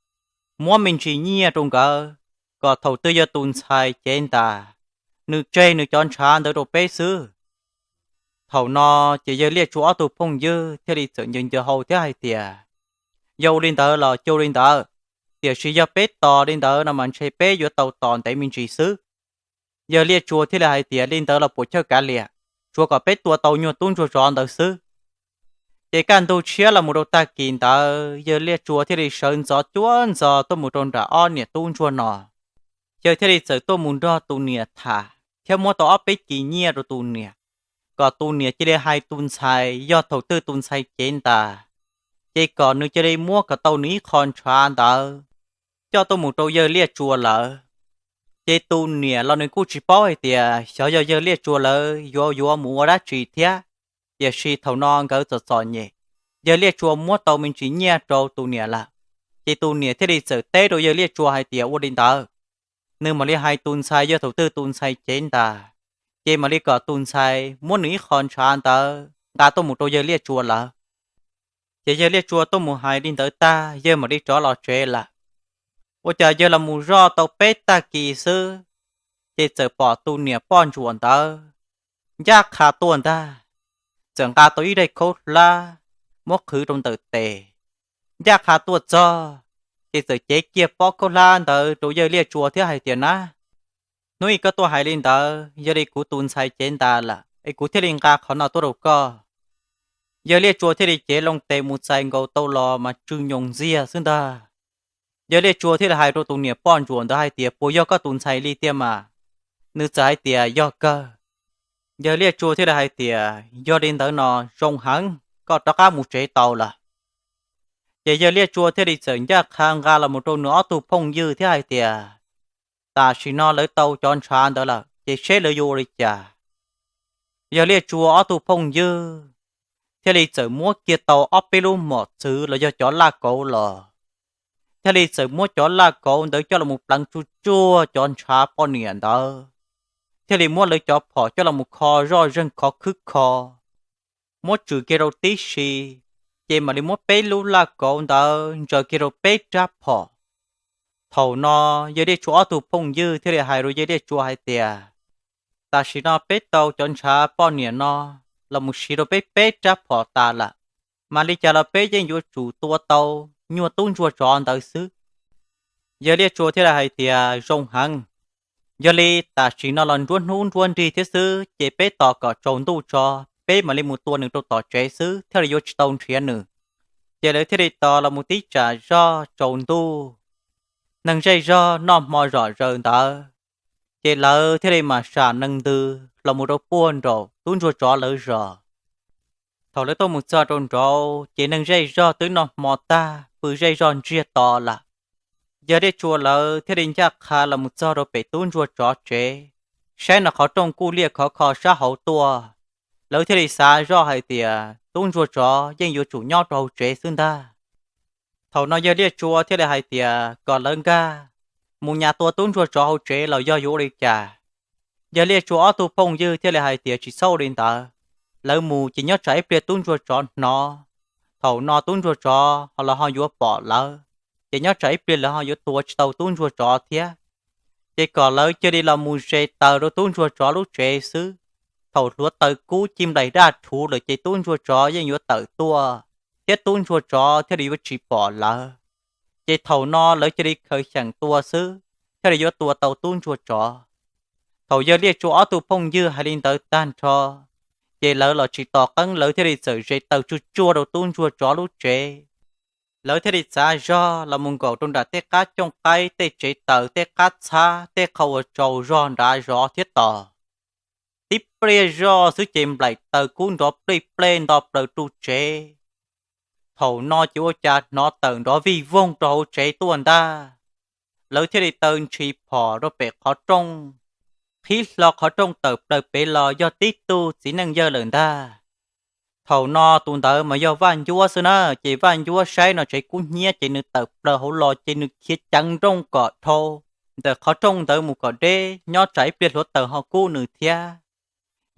muab me ntsis nyiaj rau nkawd, kom thaum twg yog tus ntxhais cev ntas, nws tseg nws cov ntshav ntawd rau peb xwb. Thaum no ces yawg Liaj Tsua ob tug phooj ywg thiaj li txawm ncaws ncaws hau thiab hais tias, yog ua li ntawd los cia li ntawd, tiam sis yog peb tos li ntawd no mas ntshe peb yuav tau tos ntev me ntsis xwb. Yawg Liaj Tsua thiaj li hais tias, li ntawd los puas chawj kav liam, tsuav kom peb tua tau nyuag tub ntsuag tsov ntawd xwb. Ces kaj ntug tshiab los mus rau tag kis ntawd yawg Liaj Tsua thiaj li sawv ntxov cuab ntxov tuaj mus rau nram ob niam tub ntsuag no. Yawg thiaj li txawm tuaj mus nrog tus niam tham thiab muab tau ob peb kis nyiaj rau tus niam, kom tus niam cia li hais tus ntxhais, yog thaum twg tus ntxhais cev ntas, ces kom nws cia li muab kom tau nws ib qho ntshav ntawd coj tuaj mus rau yawg Liaj Tsua lawv. Ces tus niam los nws kuj tsis paub hais tias xyov yog yawg Liaj Tsua lawv yuav yuav mus ua dab tsi thiab. Tiam sis thaum no nkawd txom txom nyem, yawg Liaj Tsua muab tau me ntsis nyiaj rau tus niam lawm, ces tus niam thiaj li txawm teb rau yawg Liaj Tsua hais tias, ua li ntawd, nws mam li hais tus ntxhais, yog thaum twg tus ntxhais cev ntas, ces mam li kom tus ntxhais muab nws ib qho ntshav ntawd nqa tuaj mus rau yawg Liaj Tsua lawv. Ces yawg Liaj Tsua tuaj mus hais li ntawd tag, yawg mam li rov los tsev lawm. Ua cas yawg los mus zoj tau peb tag kis xwb, ces txawm pom tus niam poj ntsuam ntawd ncaj qha tuaj ntag, txawm nqa tau ib daim khaub hlab muab qhwv rau ntawm tes, ncaj qha tuaj txog, ces txawm cev kiag pob khaub hlab ntawd rau yawg Liaj Tsua thiab hais tias, na, hnub ib koj tuaj hais li ntawd, yog li kuv tus ntxhais cev ntas lawm es kuv thiaj li nqa qhov no tuaj rau koj. Yawg Liaj Tsua thiaj li cev loo tes mus txais nkaus tau los mas tsw nyoos ntxiag xwb ntag. Yawg Liaj Tsua thiaj li hais rau tus niam poj ntsuam ntawd hais tias, puas yog koj tus ntxhais li tiag mas? Nws txawm hais tias, yog kawg. Yawg Liaj Tsua thiaj li hais tias, yog li ntawd no zoo heev, koj rov qab mus tsev tau lawm. Ces yawg Liaj Tsua thiaj li txawm ncaj qha nqa los mus rau nws ob tug phooj ywg thiab hais tias, tam sim no lawv tau cov ntshav ntawd lawm ces seb lawv yuav ua li cas. Yawg Liaj Tsua ob tug phooj ywg thiaj li txawm muab kiag tau ob peb lub mom txwv los yog cov laj kauv los, thiaj li txawm muab cov laj kauv ntawd coj los mus pleev tsuj tsuag cov ntshav poj niam ntawd, thiaj li muab lawv cov phom coj los mus kho zoj zeeg khov khwb kho, muab tsum kiag rau tib si, ces mam li muab peb lub laj kauv ntawd ntsaws kiag rau peb rab phom. Thaum no yawg Liaj Tsua ob tug phooj ywg thiaj li hais rau yawg Liaj Tsua hais tias, tam sim no peb tau cov ntshav poj niam no los mus siv rau peb peb rab phom tas lawm, mas li cas los peb yeej yuav tsum tua tau nyuag tub ntsuag tsov ntawd xwb. Yawg Liaj Tsua thiaj li hais tias, zoo heev, yog li tam sim no los nruab hnub nruab nrig thiab xwb, ces peb tos kom tsaus ntuj tso, peb mam li mus tua nws rau tom tsev xwb thiaj li yuav tsis tau nrhiav nws. Ces lawv thiaj li tos los mus tib tsam zog tsaus ntuj, neeg zej zog noj hmo zom zaws ntawd, ces lawv thiaj li mam sam nees ntws los mus rau puag nraum tub ntsuag tsov lawv zos. Thaum lawv tuaj mus txog rau nraud ces neeg zej zog twb noj hmo tag pw zej zog ntsiag to lawm. Yawg Liaj Tsua lawv thiaj li ncaj qha los mus txog rau pem tub ntsuag tsov tsev, saib no qhov rooj kuj liaj khov kho sab hauv tuaj. Lawv thiaj li xav zoj hais tias tub ntsuag tsov yeej yuav tsum nyob rau hauv tsev xwb ntag. Thaum no yawg Liaj Tsua thiaj li hais tias kom lawv nkag mus nyas tua tub ntsuag tsov hauv tsev los yog yuav ua li cas. Yawg Liaj Tsua ob tug phooj ywg thiaj li hais tias tsis txhob ua li ntawd, lawv mus ces nyob tsam ib pliag tub ntsuag tsov hnov, thaum no tub ntsuag tsov ho los ho yuav pom lawv, ces nyob tsam ib pliag lawv ho yuav tua tsis tau tub ntsuag tsov thiab. Ces kom lawv cia li los mus ze taws rau tub ntsuag tsov lub tsev xwb. Thaum hluav taws kub ci nplaim daj rhuv lawm ces tub ntsuag tsov yeej yuav tawm tuaj, thiab tub ntsuag tsov thiaj li yuav tsis pom lawv. Ces thaum no lawv cia li khaws xyeem tua xwb thiaj li yuav tua tau tub ntsuag tsov. Thaum yawg Liaj Tsua ob tug phooj ywg hais li ntawd tag nrho, ces lawv los tsis tos qeeb, lawv thiaj li txawm ze taws tsuj tsuag rau tub ntsuag tsov lub tsev. Lawv thiaj li txav zog los mus nkaum rau nram tej qab cooj qaib, tej tsev taws, tej qab txhab, tej qhov uas tsaus zog nrad zov thiab tos. Tib pliag zoj xwb ces nplaim taws kub nrov plij plej nto plaws ru tsev. Thaum no ces ua cas hnov tawm nrov vij voog rau hauv tsev tuaj ntag. Lawv thiaj li taw ntshis phom rau pem qhov rooj, qhib hlo qhov rooj tawm plaws pem los yog tib tug txiv neej yawg lawm ntag. Thaum no tus ntawd mas yog Vaj Ncuab xwb na, ces Vaj Ncuab saib no tsev kub hnyiab ces nws tawm plaws hauv los ces nws khiav ceev nrooj kom dhau ntawm qhov rooj ntawd mus kom deb nyob tsam ib pliag hluav taws ho kub nws thiab.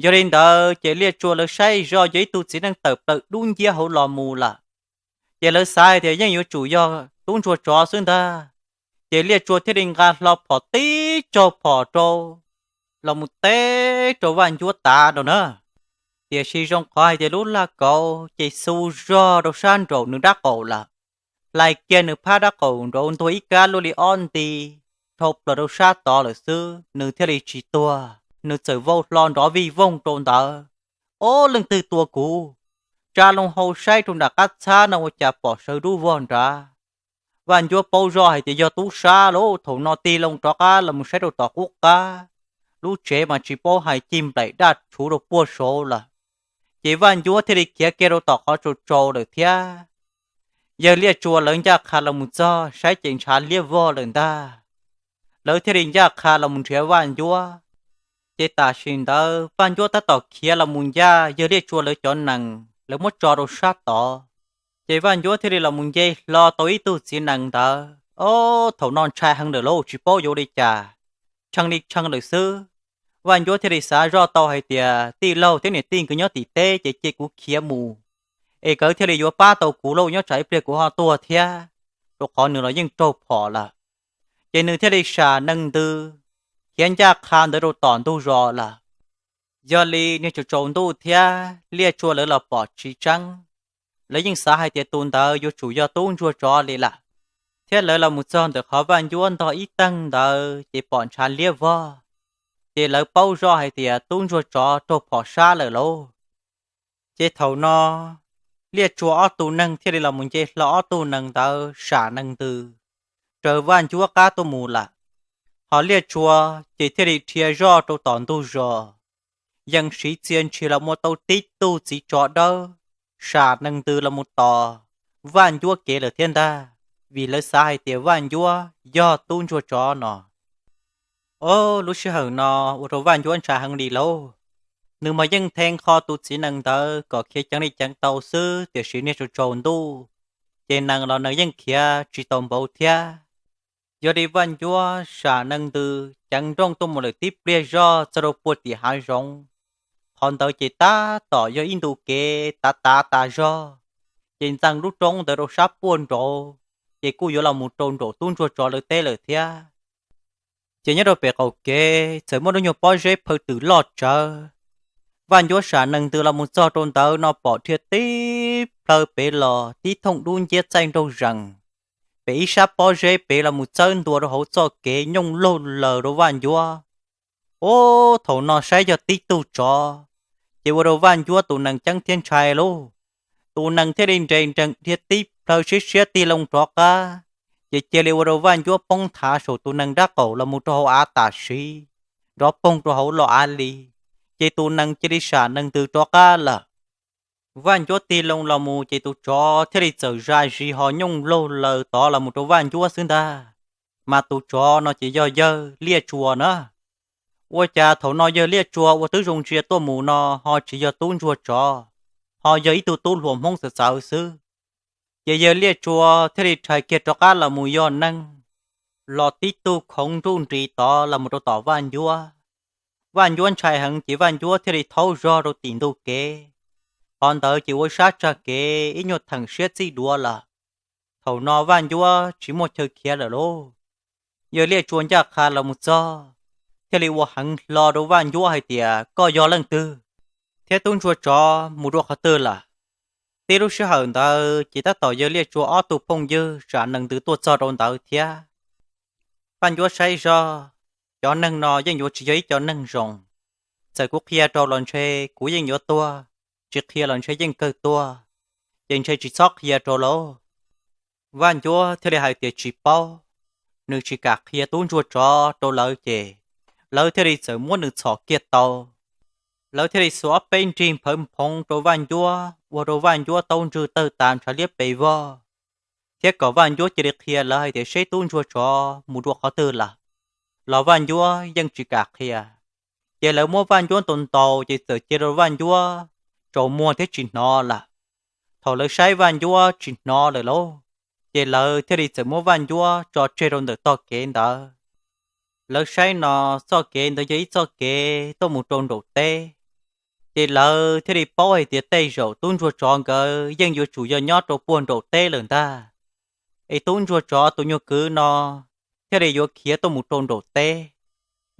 Yog li ntawd ces Liaj Tsua lawv saib zoj yog ib tug txiv neej tawm plaws dub nciab hauv los mus lawm, ces lawv xav hais tias yeej yuav tsum yog tub ntsuag tsov xwb ntag. Ces Liaj Tsua thiaj li nqa hlo phom tib tsaug phom rau los mus teb rau Vaj Ncuab tav rau na. Tiam sis zoo qhov hais tias lub laj kauv ces xu zog rau sab nraum nws dab qaum lawm, hlais kiag nws phab dab qaum nraud ntuag ib kab luaj li ob nti dhau plaws rau sab tod lawm xwb, nws thiaj li tsis tuag, nws txawm vau hlo nrov vij voog rau ntawd. Ob leej twg tua kuv? Tsa loo hau saib rau nram qab txhab no ua cas pom sawv dub vog nrad. Vaj Ncuab paub zoj hais tias yog tub sab lauj, thaum no tig loo rov qab los mus saib rau tom qub qab, lub tsev mas tsis paub hais cig nplaim daj tshuv rau puag saud lawm. Ces Vaj Ncuab thiaj li khiav kiag rau tom qhov tsaus tsaus lawm thiab. Yawg Liaj Tsua lawv ncaj qha los mus txog saib ces ntshav liab vog lawm ntag. Lawv thiaj li ncaj qha los mus nrhiav Vaj Ncuab. Ces tam sim ntawd Vaj Ncuab tab tom khiav los mus ncaj yawg Liaj Tsua lawv cov nees lawv muab tso rau sab tod. Ces Vaj Ncuab thiaj li los mus nce hlo tau ib tug txiv nees ntawd. Ob, thaum no ntshai heev lawm lauj, tsis paub yuav ua li cas, tshee li tshee lawm xwb. Vaj Ncuab thiaj li xav zoj tau hais tias tij laug thiab niam tij nkawd nyob tim teb ces cia kuv khiav mus, es nkawd thiaj li yuav pab tau kuv lauj, nyob tsam ib pliag kuv ho tuag thiab, rau qhov nws los yeej raug phom lawm. Ces nws thiaj li sam nees ntws khiav ncaj qha ntawd rau tom ntug zos lawm. Yog li niag tsaus tsaus ntuj thiab Liaj Tsua lawv los pom tsis tseeb, lawv yeej xav hais tias tus ntawd yuav tsum yog tub ntsuag tsov li lawm, thiab lawv los mus txog ntawm qhov Vaj Ncuab ntog ib teeg ntawd ces pom ntshav liab vog, ces lawv paub zoj hais tias tub ntsuag tsov raug phom sab lawm lauj. Ces thaum no Liaj Tsua ob tug neeg thiaj li los mus nce hlo ob tug nees ntawd sam nees ntws raws Vaj Ncuab qab tuaj mus lawm. Ho Liaj Tsua ces thiaj li dhia zoj rau tom ntug zos, yeej siv txia ntshis los muaj tau tib tug txiv tsov dawb sam nees ntws los mus tos Vaj Ncuab kev lawm thiab ntag, vim lawv xav hais tias Vaj Ncuab yog tub ntsuag tsov no. Ob, lub sij hawm no ua rau Vaj Ncuab ntshai heev li lauj. Nws mas yeej the nqho tus txiv nees ntawd kom khiav ceev li ceev tau xwb, tiam sis niag tsaus tsaus ntuj ces nees los nws yeej khiav tsis tau npaum thiab. Yog li Vaj Ncuab sam nees ntws ceev nrooj tuaj mus lawm tib pliag zog txog rau puag tim hav zoov. Qhov ntawd ces tab tom yog ib ntu kev tav tav tas zog, ces ntxeev lub roob ntawd rau sab puag nraud, ces kuj yuav los mus rau nraum tub ntsuag tsov lawv teb lawm thiab. Ces nyob rau pem qaum kev txawm muaj lub nyuag pob zeb phaw twm loj tsawv. Vaj Ncuab sam nees ntws los mus txog rau ntawd no pom dhia tib plhaw pem los tib thooj dub nciab txaij nraug zees. Pem ib sab pob zeb pem los mus txawb ntua rau hauv txoj kev nyooj laug laws rau Vaj Ncuab. Ub, thaum no saib yog tib tug tsov, ces ua rau Vaj Ncuab tus nees ceeb thiab ntshai lauj. Tus nees thiaj li nres nrees dhia tib plhaw siab siab tig loo rov qab, ces cia li ua rau Vaj Ncuab poob nthav saum tus nees nrab qaum los mus rau hauv av tam sim, nrov poog rau hauv los av li. Ces tus nees cia li sam nees ntws rov qab lawm. Vaj Ncuab tig loo los mus ces tus tsov thiaj li txawm zais zis ho nyooj laug laws tod los mus rau Vaj Ncuab xwb ntag. Mas tus tsov no ces yog yawg Liaj Tsua na. Ua cas thaum no yawg Liaj Tsua ua twb zoo ntsia tuaj mus no ho tsis yog tub ntsuag tsov, ho yog ib tug tub hluas Hmoob txawv txawv xwb. Ces yawg Liaj Tsua thiaj li rhais kiag rov qab los mus yog neeg, los tib tug khoov nruj nris tod los mus rau tom Vaj Ncuab. Vaj Ncuab ntshai heev ces Vaj Ncuab thiaj li thaub zog rau tim ntug kev. Qhov ntawd ces ua sab tsag kev ib nyuag theem siab txij duav lawm. Thaum no Vaj Ncuab tsis muaj chaw khiav lawm lauj. Yawg Liaj Tsua ncaj qha los mus txog, thiaj li ua heev hlo rau Vaj Ncuab hais tias, koj yog leej twg, thiab tub ntsuag tsov mus dua qhov twg lawm? Tib lub sij hawm ntawd ces tab tom yawg Liaj Tsua ob tug phooj ywg sam nees ntws tuaj txog rau ntawd thiab. Vaj Ncuab saib zog, cov neeg no yeej yuav tsis yog ib co neeg zoo. Txawm kuv qhia rau los ntshe kuv yeej yuav tuag, tsis qhia los ntshe yeej kawg tuag, ces ntshe tsis txhob qhia rau lauj. Vaj Ncuab thiaj li hais tias tsis paub, nws tsis kam qhia tub ntsuag tsov rau lawv ces lawv thiaj li txawm muab nws txhom kiag tau. Lawv thiaj li xuas ob peb nrig nphawv nphoov rau Vaj Ncuab, ua rau Vaj Ncuab taub ntswg tawg tas ntshav liab pes vog, thiab kom Vaj Ncuab cia li qhia lawv hais tias seb tub ntsuag tsov mus dua qhov twg lawm, los Vaj Ncuab yeej tsis kam qhia. Ces lawv muab Vaj Ncuab ntaus ntaus ces txawm cia rau Vaj Ncuab tsaus muag thiab tsis hnov lawm. Thaum lawv saib Vaj Ncuab tsis hnov lawm lauj, ces lawv thiaj li txawm muab Vaj Ncuab tso tseg rau ntawm tog kev ntawd. Lawv saib no txoj kev ntawd yog ib txoj kev tuaj mus rau nraum teb, ces lawv thiaj li paub hais tias tej zaum tub ntsuag tsov nkawd yeej yuav tsum yog nyob rau puag nraum teb lawm ntag. Es tub ntsuag tsov tus nyuag kwv no thiaj li yuav khiav tuaj mus rau nraum teb.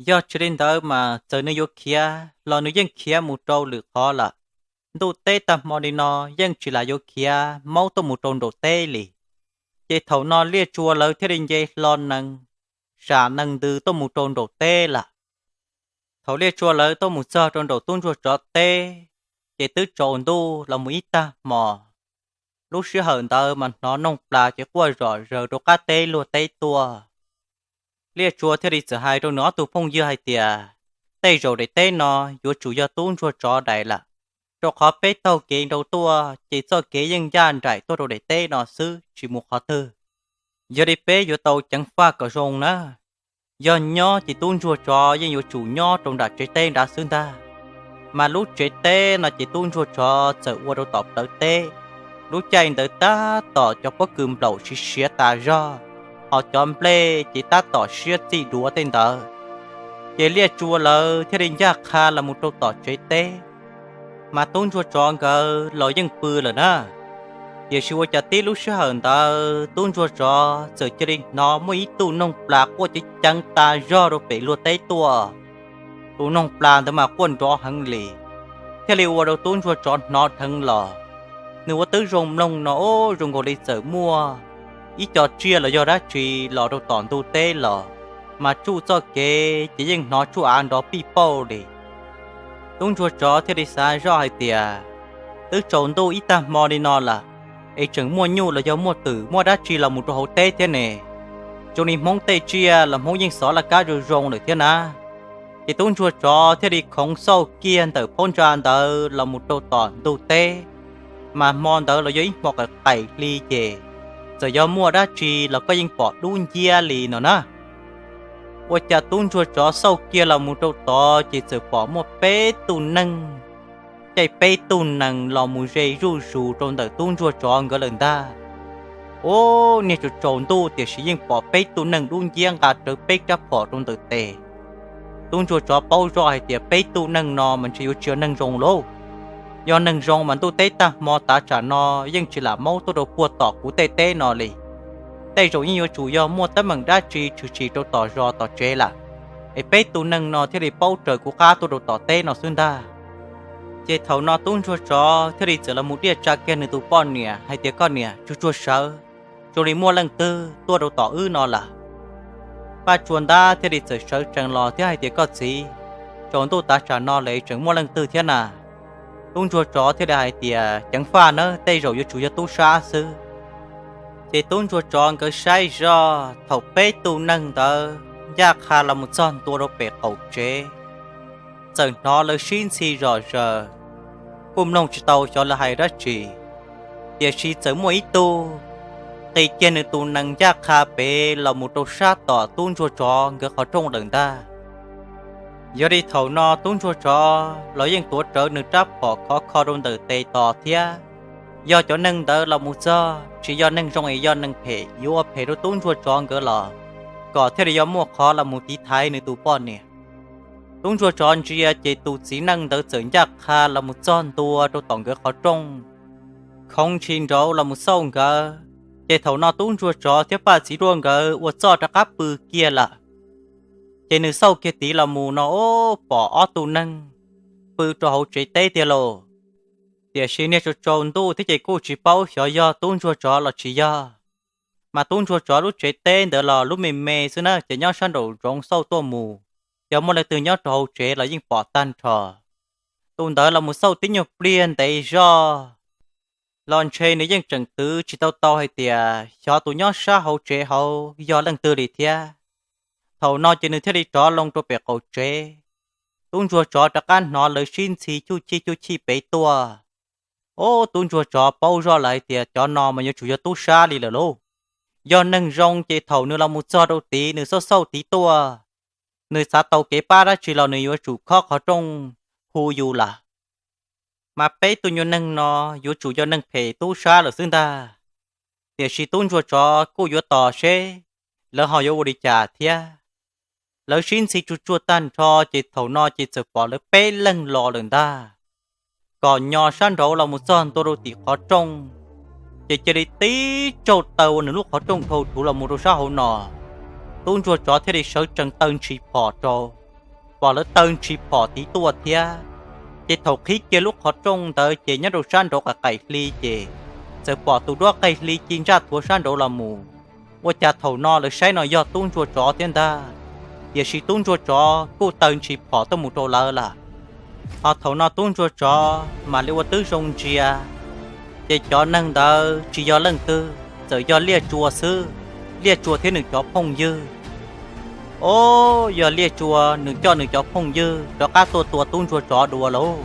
Yog tsis li ntawd mas txawm nws yuav khiav los nws yeej khiav mus rau lwm qhov lawm. Ntuj teb tag hmo li no yeej tsis lam yuav khiav maub tuaj mus rau nraum teb li. Ces thaum no Liaj Tsua lawv thiaj li nce hlo nees, sam nees ntws tuaj mus rau nraum teb lawm. Thaum Liaj Tsua lawv tuaj mus txog rau nraum tub ntsuag tsov teb, ces twb tsaus ntuj los mus ib tag hmo. Lub sij hawm ntawd mas hnov noog plas ces quaj zom zaws rau qab teb luag teb tuaj. Liaj Tsua thiaj li txawm hais rau nws ob tug phooj ywg hais tias, tej zaum daim teb no yuav tsum yog tub ntsuag tsov daim lawm, rau qhov peb taug kev nrau tuaj ces txoj kev yeej ncaj nraim tuaj rau daim teb no xwb tsis mus qhov twg. Yog li peb yuav tau ceev faj kom zoo na. Yog nyob ces tub ntsuag tsov yeej yuav tsum nyob rau nram tsev teb nrad xwb ntag. Mas lub tsev teb no ces tub ntsuag tsov txawm ua rau tom plawv teb. Lub caij ntawd tab tom cov pob kws nplaum siav siav tas zog, ho cov nplej ces tab tom siab txij duav tej ntawd. Ces Liaj Tsua lawv thiaj li ncaj qha los mus rau tom tsev teb. Mas tub ntsuag tsov nkawd los yeej pw lawm na. Tiam sis ua cas tib lub sij hawm ntawd tub ntsuag tsov txawm cia li hnov muaj ib tug noog plas quaj ceev ceev tas zog rau pem luag teb tuaj. Tus noog plas ntawd mas quaj nrov heev li, thiaj li ua rau tub ntsuag tsov hnov dheev los. Nws ua tib zoo mloog no, o, zoo nkaus li txawm muaj ib co tsiaj los yog dab tsi los rau tom ntug teb los, mas tsuj txoj kev ces yeej hnov tsuj av nrov pij pauj li. Tub ntsuag tsov thiaj li xav zoj hais tias, twb tsaus ntuj ib tag hmo li no lawm, es tseem muaj nyuj los yog muaj twm muaj dab tsi los mus rau hauv teb thiab ne? Zoo li Hmoob tej tsiaj los Hmoob yeej xov laj kab zoo zoo lawm thiab na. Ces tub ntsuag tsov thiaj li khoov xauj kiag ntawm phab ntsa ntawd los mus rau tom ntug teb, mas hmo ntawd los yog ib hmo qaim qaim hli ces txawm yog muaj dab tsi los koj yeej pom dub nciab li no na. Ua cas tub ntsuag tsov xauj kiag los mus rau tod ces txawm pom muaj peb tug neeg, caij peb tug nees los mus ze zuj zus rau ntawm tub ntsuag tsov nkawd lawm ntag. Ub, niag tsaus tsaus ntuj tiam sis yeej pom peb tug neeg dub nciab nqa rawv peb rab phom rau ntawm tes. Tub ntsuag tsov paub zoj hais tias peb tug neeg no mas ntshe yuav tsis yog neeg zoo lauj. Yog neeg zoo mas ntuj teb tag hmo tav tsam no yeej tsis lam maub tuaj rau puag tom kuv tej teb no li. Tej zaum yeej yuav tsum yog muaj teeb meem dab tsi tshwm sim rau tom zos tom tsev lawm, es peb tug neeg no thiaj li paub raws kuv qab tuaj rau tom teb no xwb ntag. Ces thaum no tub ntsuag tsov thiaj li txawm los mus diaj tsa kiag nws tus poj niam hais tias, koj niam, tsuag tsuag sawv, zoo li muaj leej twg tuaj rau tom wb no lawm. Paj Tsua Ntab thiaj li txawm sawv tsees los thiab hais tias, koj txiv, tsaus ntuj tav tsam no lawm tseem muaj leej twg thiab na? Tub ntsuag tsov thiaj li hais tias, ceev faj nawb, tej zaum yuav tsum yog tub sab xwb. Ces tub ntsuag tsov nkawd saib zoj thaum peb tug neeg ntawd ncaj qha los mus txog ntua rau pem qaum tsev, txawm hnov lawv sib ntxhi zom zaws, kuj mloog tsis tau xyov lawv hais dab tsi, tiam sis txawm muaj ib tug qi kiag nws tus nees ncaj qha pem los mus rau sab tom tub ntsuag tsov nkawd qhov rooj lawm ntag. Yog li thaum no tub ntsuag tsov los yeej tuav rawv nws rab phom khov kho rau ntawm tes tos thiab. Yog cov neeg ntawd los mus txog tsis yog neeg zoo es yog neeg phem yuav ua phem rau tub ntsuag tsov nkawd los kom thiaj li yuav muaj qhov los mus tiv thaiv nws tus poj niam. Tub ntsuag tsov ntsia ces tus txiv neej ntawd txawm ncaj qha los mus txog ntua rau tom nkawd qhov rooj, khoov ntshis nraud los mus xauj nkawd. Ces thaum no tub ntsuag tsov thiab Paj Txiv Duaj nkawd ua txuj rov qab pw kiag lawm. Ces nws xauj kiag tid los mus no, o, pom ob tug neeg pw rau hauv tsev teb tiag lauj. Tiam sis niag tsaus tsaus ntuj thiab ces kuj tsis paub xyov yog tub ntsuag tsov los tsis yog. Mas tub ntsuag tsov lub tsev teb ntawd los lub me me xwb na, ces nyob sab nraum zoov xauj tuaj mus, yog muaj leej twg nyob rau hauv tsev los yeej pom tag nrho. Tus ntawd los mus xauj tib nyuag pliag ntev zog los ntshe nws yeej tseem twv tsis tau tau hais tias xyov tus nyob sab hauv tsev hauv yog leej twg li thiab. Thaum no ces nws thiaj li rov loo rau pem qaum tsev. Tub ntsuag tsov rov qab hnov lawv sib ntxhi chuj chij chuj chij pem tuaj. Ob, tub ntsuag tsov paub zoj lawm hais tias cov no mas yuav tsum yog tub sab li lawm lauj. Yog neeg zoo ces thaum nws los mus txog rau tid nws xauj xauj tid tuaj, nws xav tau kev pab dab tsi los nws yuav tsum khob qhov rooj hu yus lawm. mas peb tug nyuag neeg no yuav tsum yog neeg phem tub sab lawm xwb ntag. Tiam sis tub ntsuag tsov kuj yuav tos seb lawv ho yuav ua li cas thiab. Lawv sib ntxhi tsuag tsuag tag nrho ces thaum no ces txawm pom lawv peb leeg los lawm ntag. Kom nyo sab nraud los mus txog ntua rau tim qhov rooj, ces cia li tib tsaug taw ua nws lub qhov rooj dhau rhuv los mus rau sab hauv no. Tub ntsuag tsov thiaj li sawv tsees taw ntshis phom rau, pom lawv taw ntshis phom tiv tuaj thiab. Ces thaum qhib kiag lub qhov rooj ntawd ces nyob rau sab nraud qaim qaim hli ces txawm pom tus duab qaim hli ci ntsaj thuav sab nraud los mus. Ua cas thaum no lawv saib no yog tub ntsuag tsov thiab ntag, tiam sis tub ntsuag tsov kuj taw ntshis phom tuaj mus rau lawv lawm. Ho thaum no tub ntsuag tsov mam li ua tib zoo ntsia, ces cov neeg ntawd tsis yog leej twg, txawm yog Liaj Tsua xwb. Liaj Tsua thiab nws cov phooj ywg. Ob, yog Liaj Tsua nws coj nws cov phooj ywg rov qab tuaj tua tub ntsuag tsov dua lauj.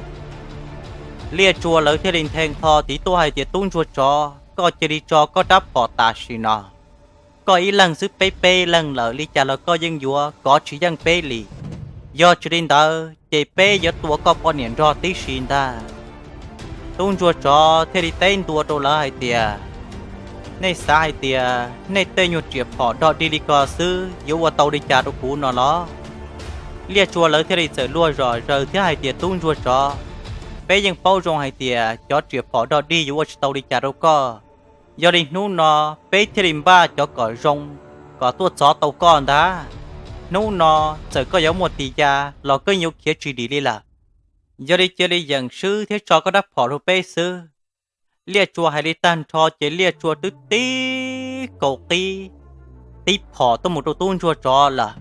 Liaj Tsua lawv thiaj li nthe nqho tiv tuaj hais tias, Tub ntsuag tsov, koj cia li tso koj rab phom tam sim no. Koj ib leeg xwb peb peb leeg lawm, li cas los koj yeej yuav kov tsis yeej peb li. Yog tsis li ntawd ces peb yuav tua koj poj niam nrog tib si ntag. Tub ntsuag tsov thiaj li teb ntua rau lawv hais tias, Nej xav hais tias nej tej nyuag riam phom dog dig li ko xwb yuav ua tau li cas rau kuv no los? Liaj Tsua lawv thiaj li txawm luag zom zaws thiab hais tias, Tub ntsuag tsov, peb yeej paub zoo hais tias cov riam phom dog dig yuav ua tsis tau li cas rau koj. Yog li hnub no peb thiaj li npaj cov kom zoo, kom tuaj txov tau koj ntag. Hnub no txawm koj yuav muaj tis ya los koj yuav khiav tsis dim li lawm. Yog li cia li yeem swb thiab tso koj rab phom rau peb xwb. Liaj Tsua hais li tag nrho ces Liaj Tsua twb tib kaus qib tib phom tuaj mus rau tub ntsuag tsov lawm.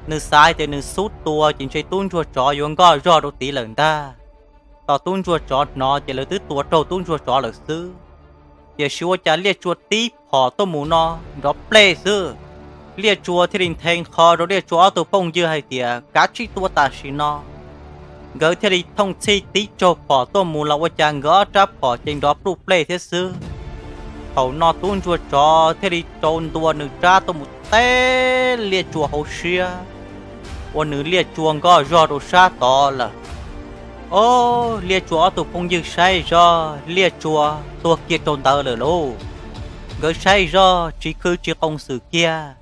Nws xav hais tias nws xub tua ces ntshe tub ntsuag tsov yuav nkoj zog rau tid lawm ntag. Tos tub ntsuag tsov hnov ces lawv twb tua raug tub ntsuag tsov lawm xwb. Tiam sis ua cas Liaj Tsua tib phom tuaj mus no nrov plej xwb. Liaj Tsua thiaj li nthe nqho rau Liaj Tsua ob tug phooj ywg hais tias, Kav tsij tua tam sim no. Nkawd thiaj li thooj txhij tib tsaug phom tuaj mus los ua cas nkawd ob rab phom ces nrov pluj plej thiab xwb. Thaum no tub ntsuag tsov thiaj li rau ntua nws rab tuaj mus teb Liaj Tsua hauv siab, ua nws Liaj Tsua nkoj zog rau sab tod lawm. Ob, Liaj Tsua ob tug phooj ywg saib zog Liaj Tsua tuag kiag rau ntawd lawm lauj. Nkawd saib zog tsis khw tsis qoos xwm kiag,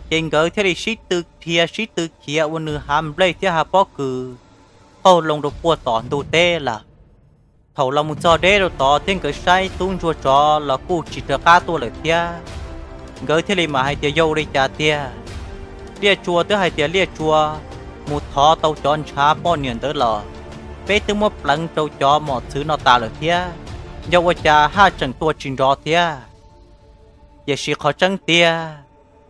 ces nkawd thiaj li sib tw dhia sib tw khiav ua nws hav nplej thiab hav pob kws qaug loo rau puag tom ntug teb lawm. Thaum los mus txog deb rau tod thiab nkawd saib tub ntsuag tsov los kuj tsis rov qab tuaj lawm thiab. Nkawd thiaj li mam hais tias, Yog ua li cas tiag? Liaj Tsua twb hais tias Liaj Tsua mus thov tau cov ntshav poj niam ntawd los peb twb muab pleev rau cov mom txwv no tas lawm thiab, yog ua cas haj tseem tua tsis nrov thiab? Tiam sis qhov tseeb tiag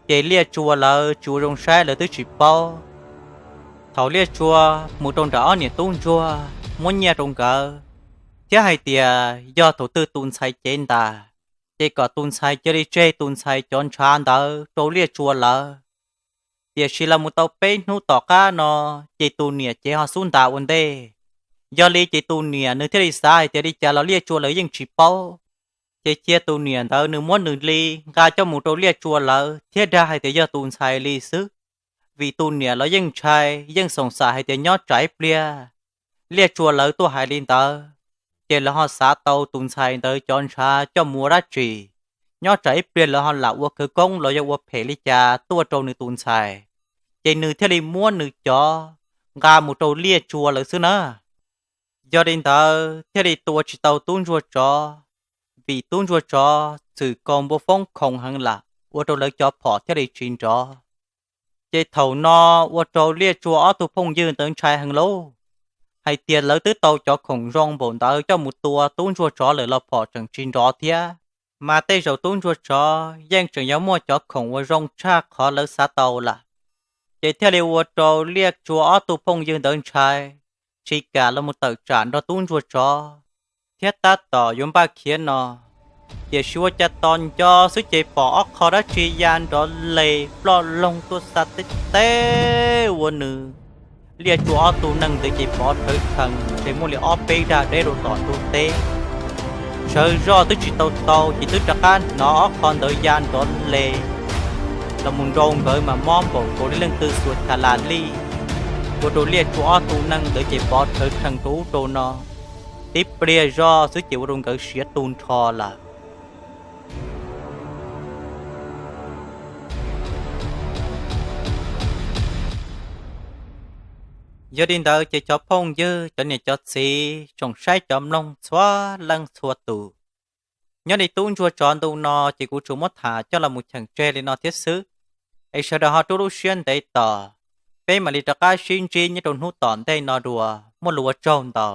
ces Liaj Tsua lawv tsis ua zoo saib lawv twb tsis paub. Thaum Liaj Tsua mus rau nram ob niam tub ntsuag muab nyiaj rau nkawd, thiab hais tias yog thaum twg tus ntxhais cev ntas, ces kom tus ntxhais cia li tseg tus ntxhais cov ntshav ntawd rau Liaj Tsua lawv. Tiam sis los mus tau peb hnub tom qab no, ces tus niam cev ho xub ntas ua ntej. Yog li ces tus niam nws thiaj li xav hais tias li cas los Liaj Tsua lawv yeej tsis paub, ces cia tus niam ntawd nws muab nws li nqa coj mus rau Liaj Tsua lawv thiab dag hais tias yog tus ntxhais li xwb. Vim tus niam los yeej ntshai, yeej xoom xaim hais tias nyob tsam ib pliag Liaj Tsua lawv tuaj hais li ntawd, ces lawv ho xav tau tus ntxhais ntawd cov ntshav coj mus ua dab tsi. Nyob tsam ib pliag lawv ho lam ua khawv koob los yog ua phem li cas tuaj rau nws tus ntxhais, ces nws thiaj li muab nws cov nqa mus rau Liaj Tsua lawv xwb na. Yog li ntawd thiaj li tua tsis tau tub ntsuag tsov, vim tub ntsuag tsov txwm kaus npua foob khoom heev lawm ua rau lawv cov phom thiaj li tsis nrov. Ces thaum no ua rau Liaj Tsua ob tug phooj ywg ntawd ntshai heev lauj, hais tias lawv twb tau cov khoom zoo npaum ntawd coj mus tua tub ntsuag tsov lawm los phom tseem tsis nrov thiab. Mas tej zaum tub ntsuag tsov yeej tseem yuav muaj cov khoom uas zoo tshaj qhov lawv xav tau lawm. Ces thiaj li ua rau Liaj Tsua ob tug phooj ywg ntawd ntshai, tsis kam los mus tawm tsam nrog tub ntsuag tsov, thiab tab tom yuav npaj khiav no. Tiam sis ua cas tos nco xwb ces pom ob qho dab tsi ya nrov les ploj loog tuaj xa teb teb ua nws Liaj Tsua ob tug neeg ntawd ces pov rhawv rhees ntshe muaj li ob peb dag deb rau tom ntug teb. Sawv zoj twb tsis tau tau ces twb rov qab hnov ob qho ntawd ya nrov les los mus nrau nkawd mas mob npaum nkaus li leej twg xuas chas las lij, ua rau Liaj Tsua ob tug neeg ntawd ces pov rhawv rhees rau ub rau no. tib pliag zog xwb ces ua rau nkawd siav tu nrho lawm. Yog li ntawd ces cov phooj ywg, cov niam cov txiv, tsoom saib cov mloog txhua leej txhua tus, nyob li tub ntsuag tsov ntu no ces kuv tsuas muab tham coj los mus cheem tseg li no thiab xwb, es sawv daws ho rub lub siab ntev tos, peb mam li rov qab sib ntsib nyob rau hnub tom ntej no dua, muaj lus ua tsaug ntau.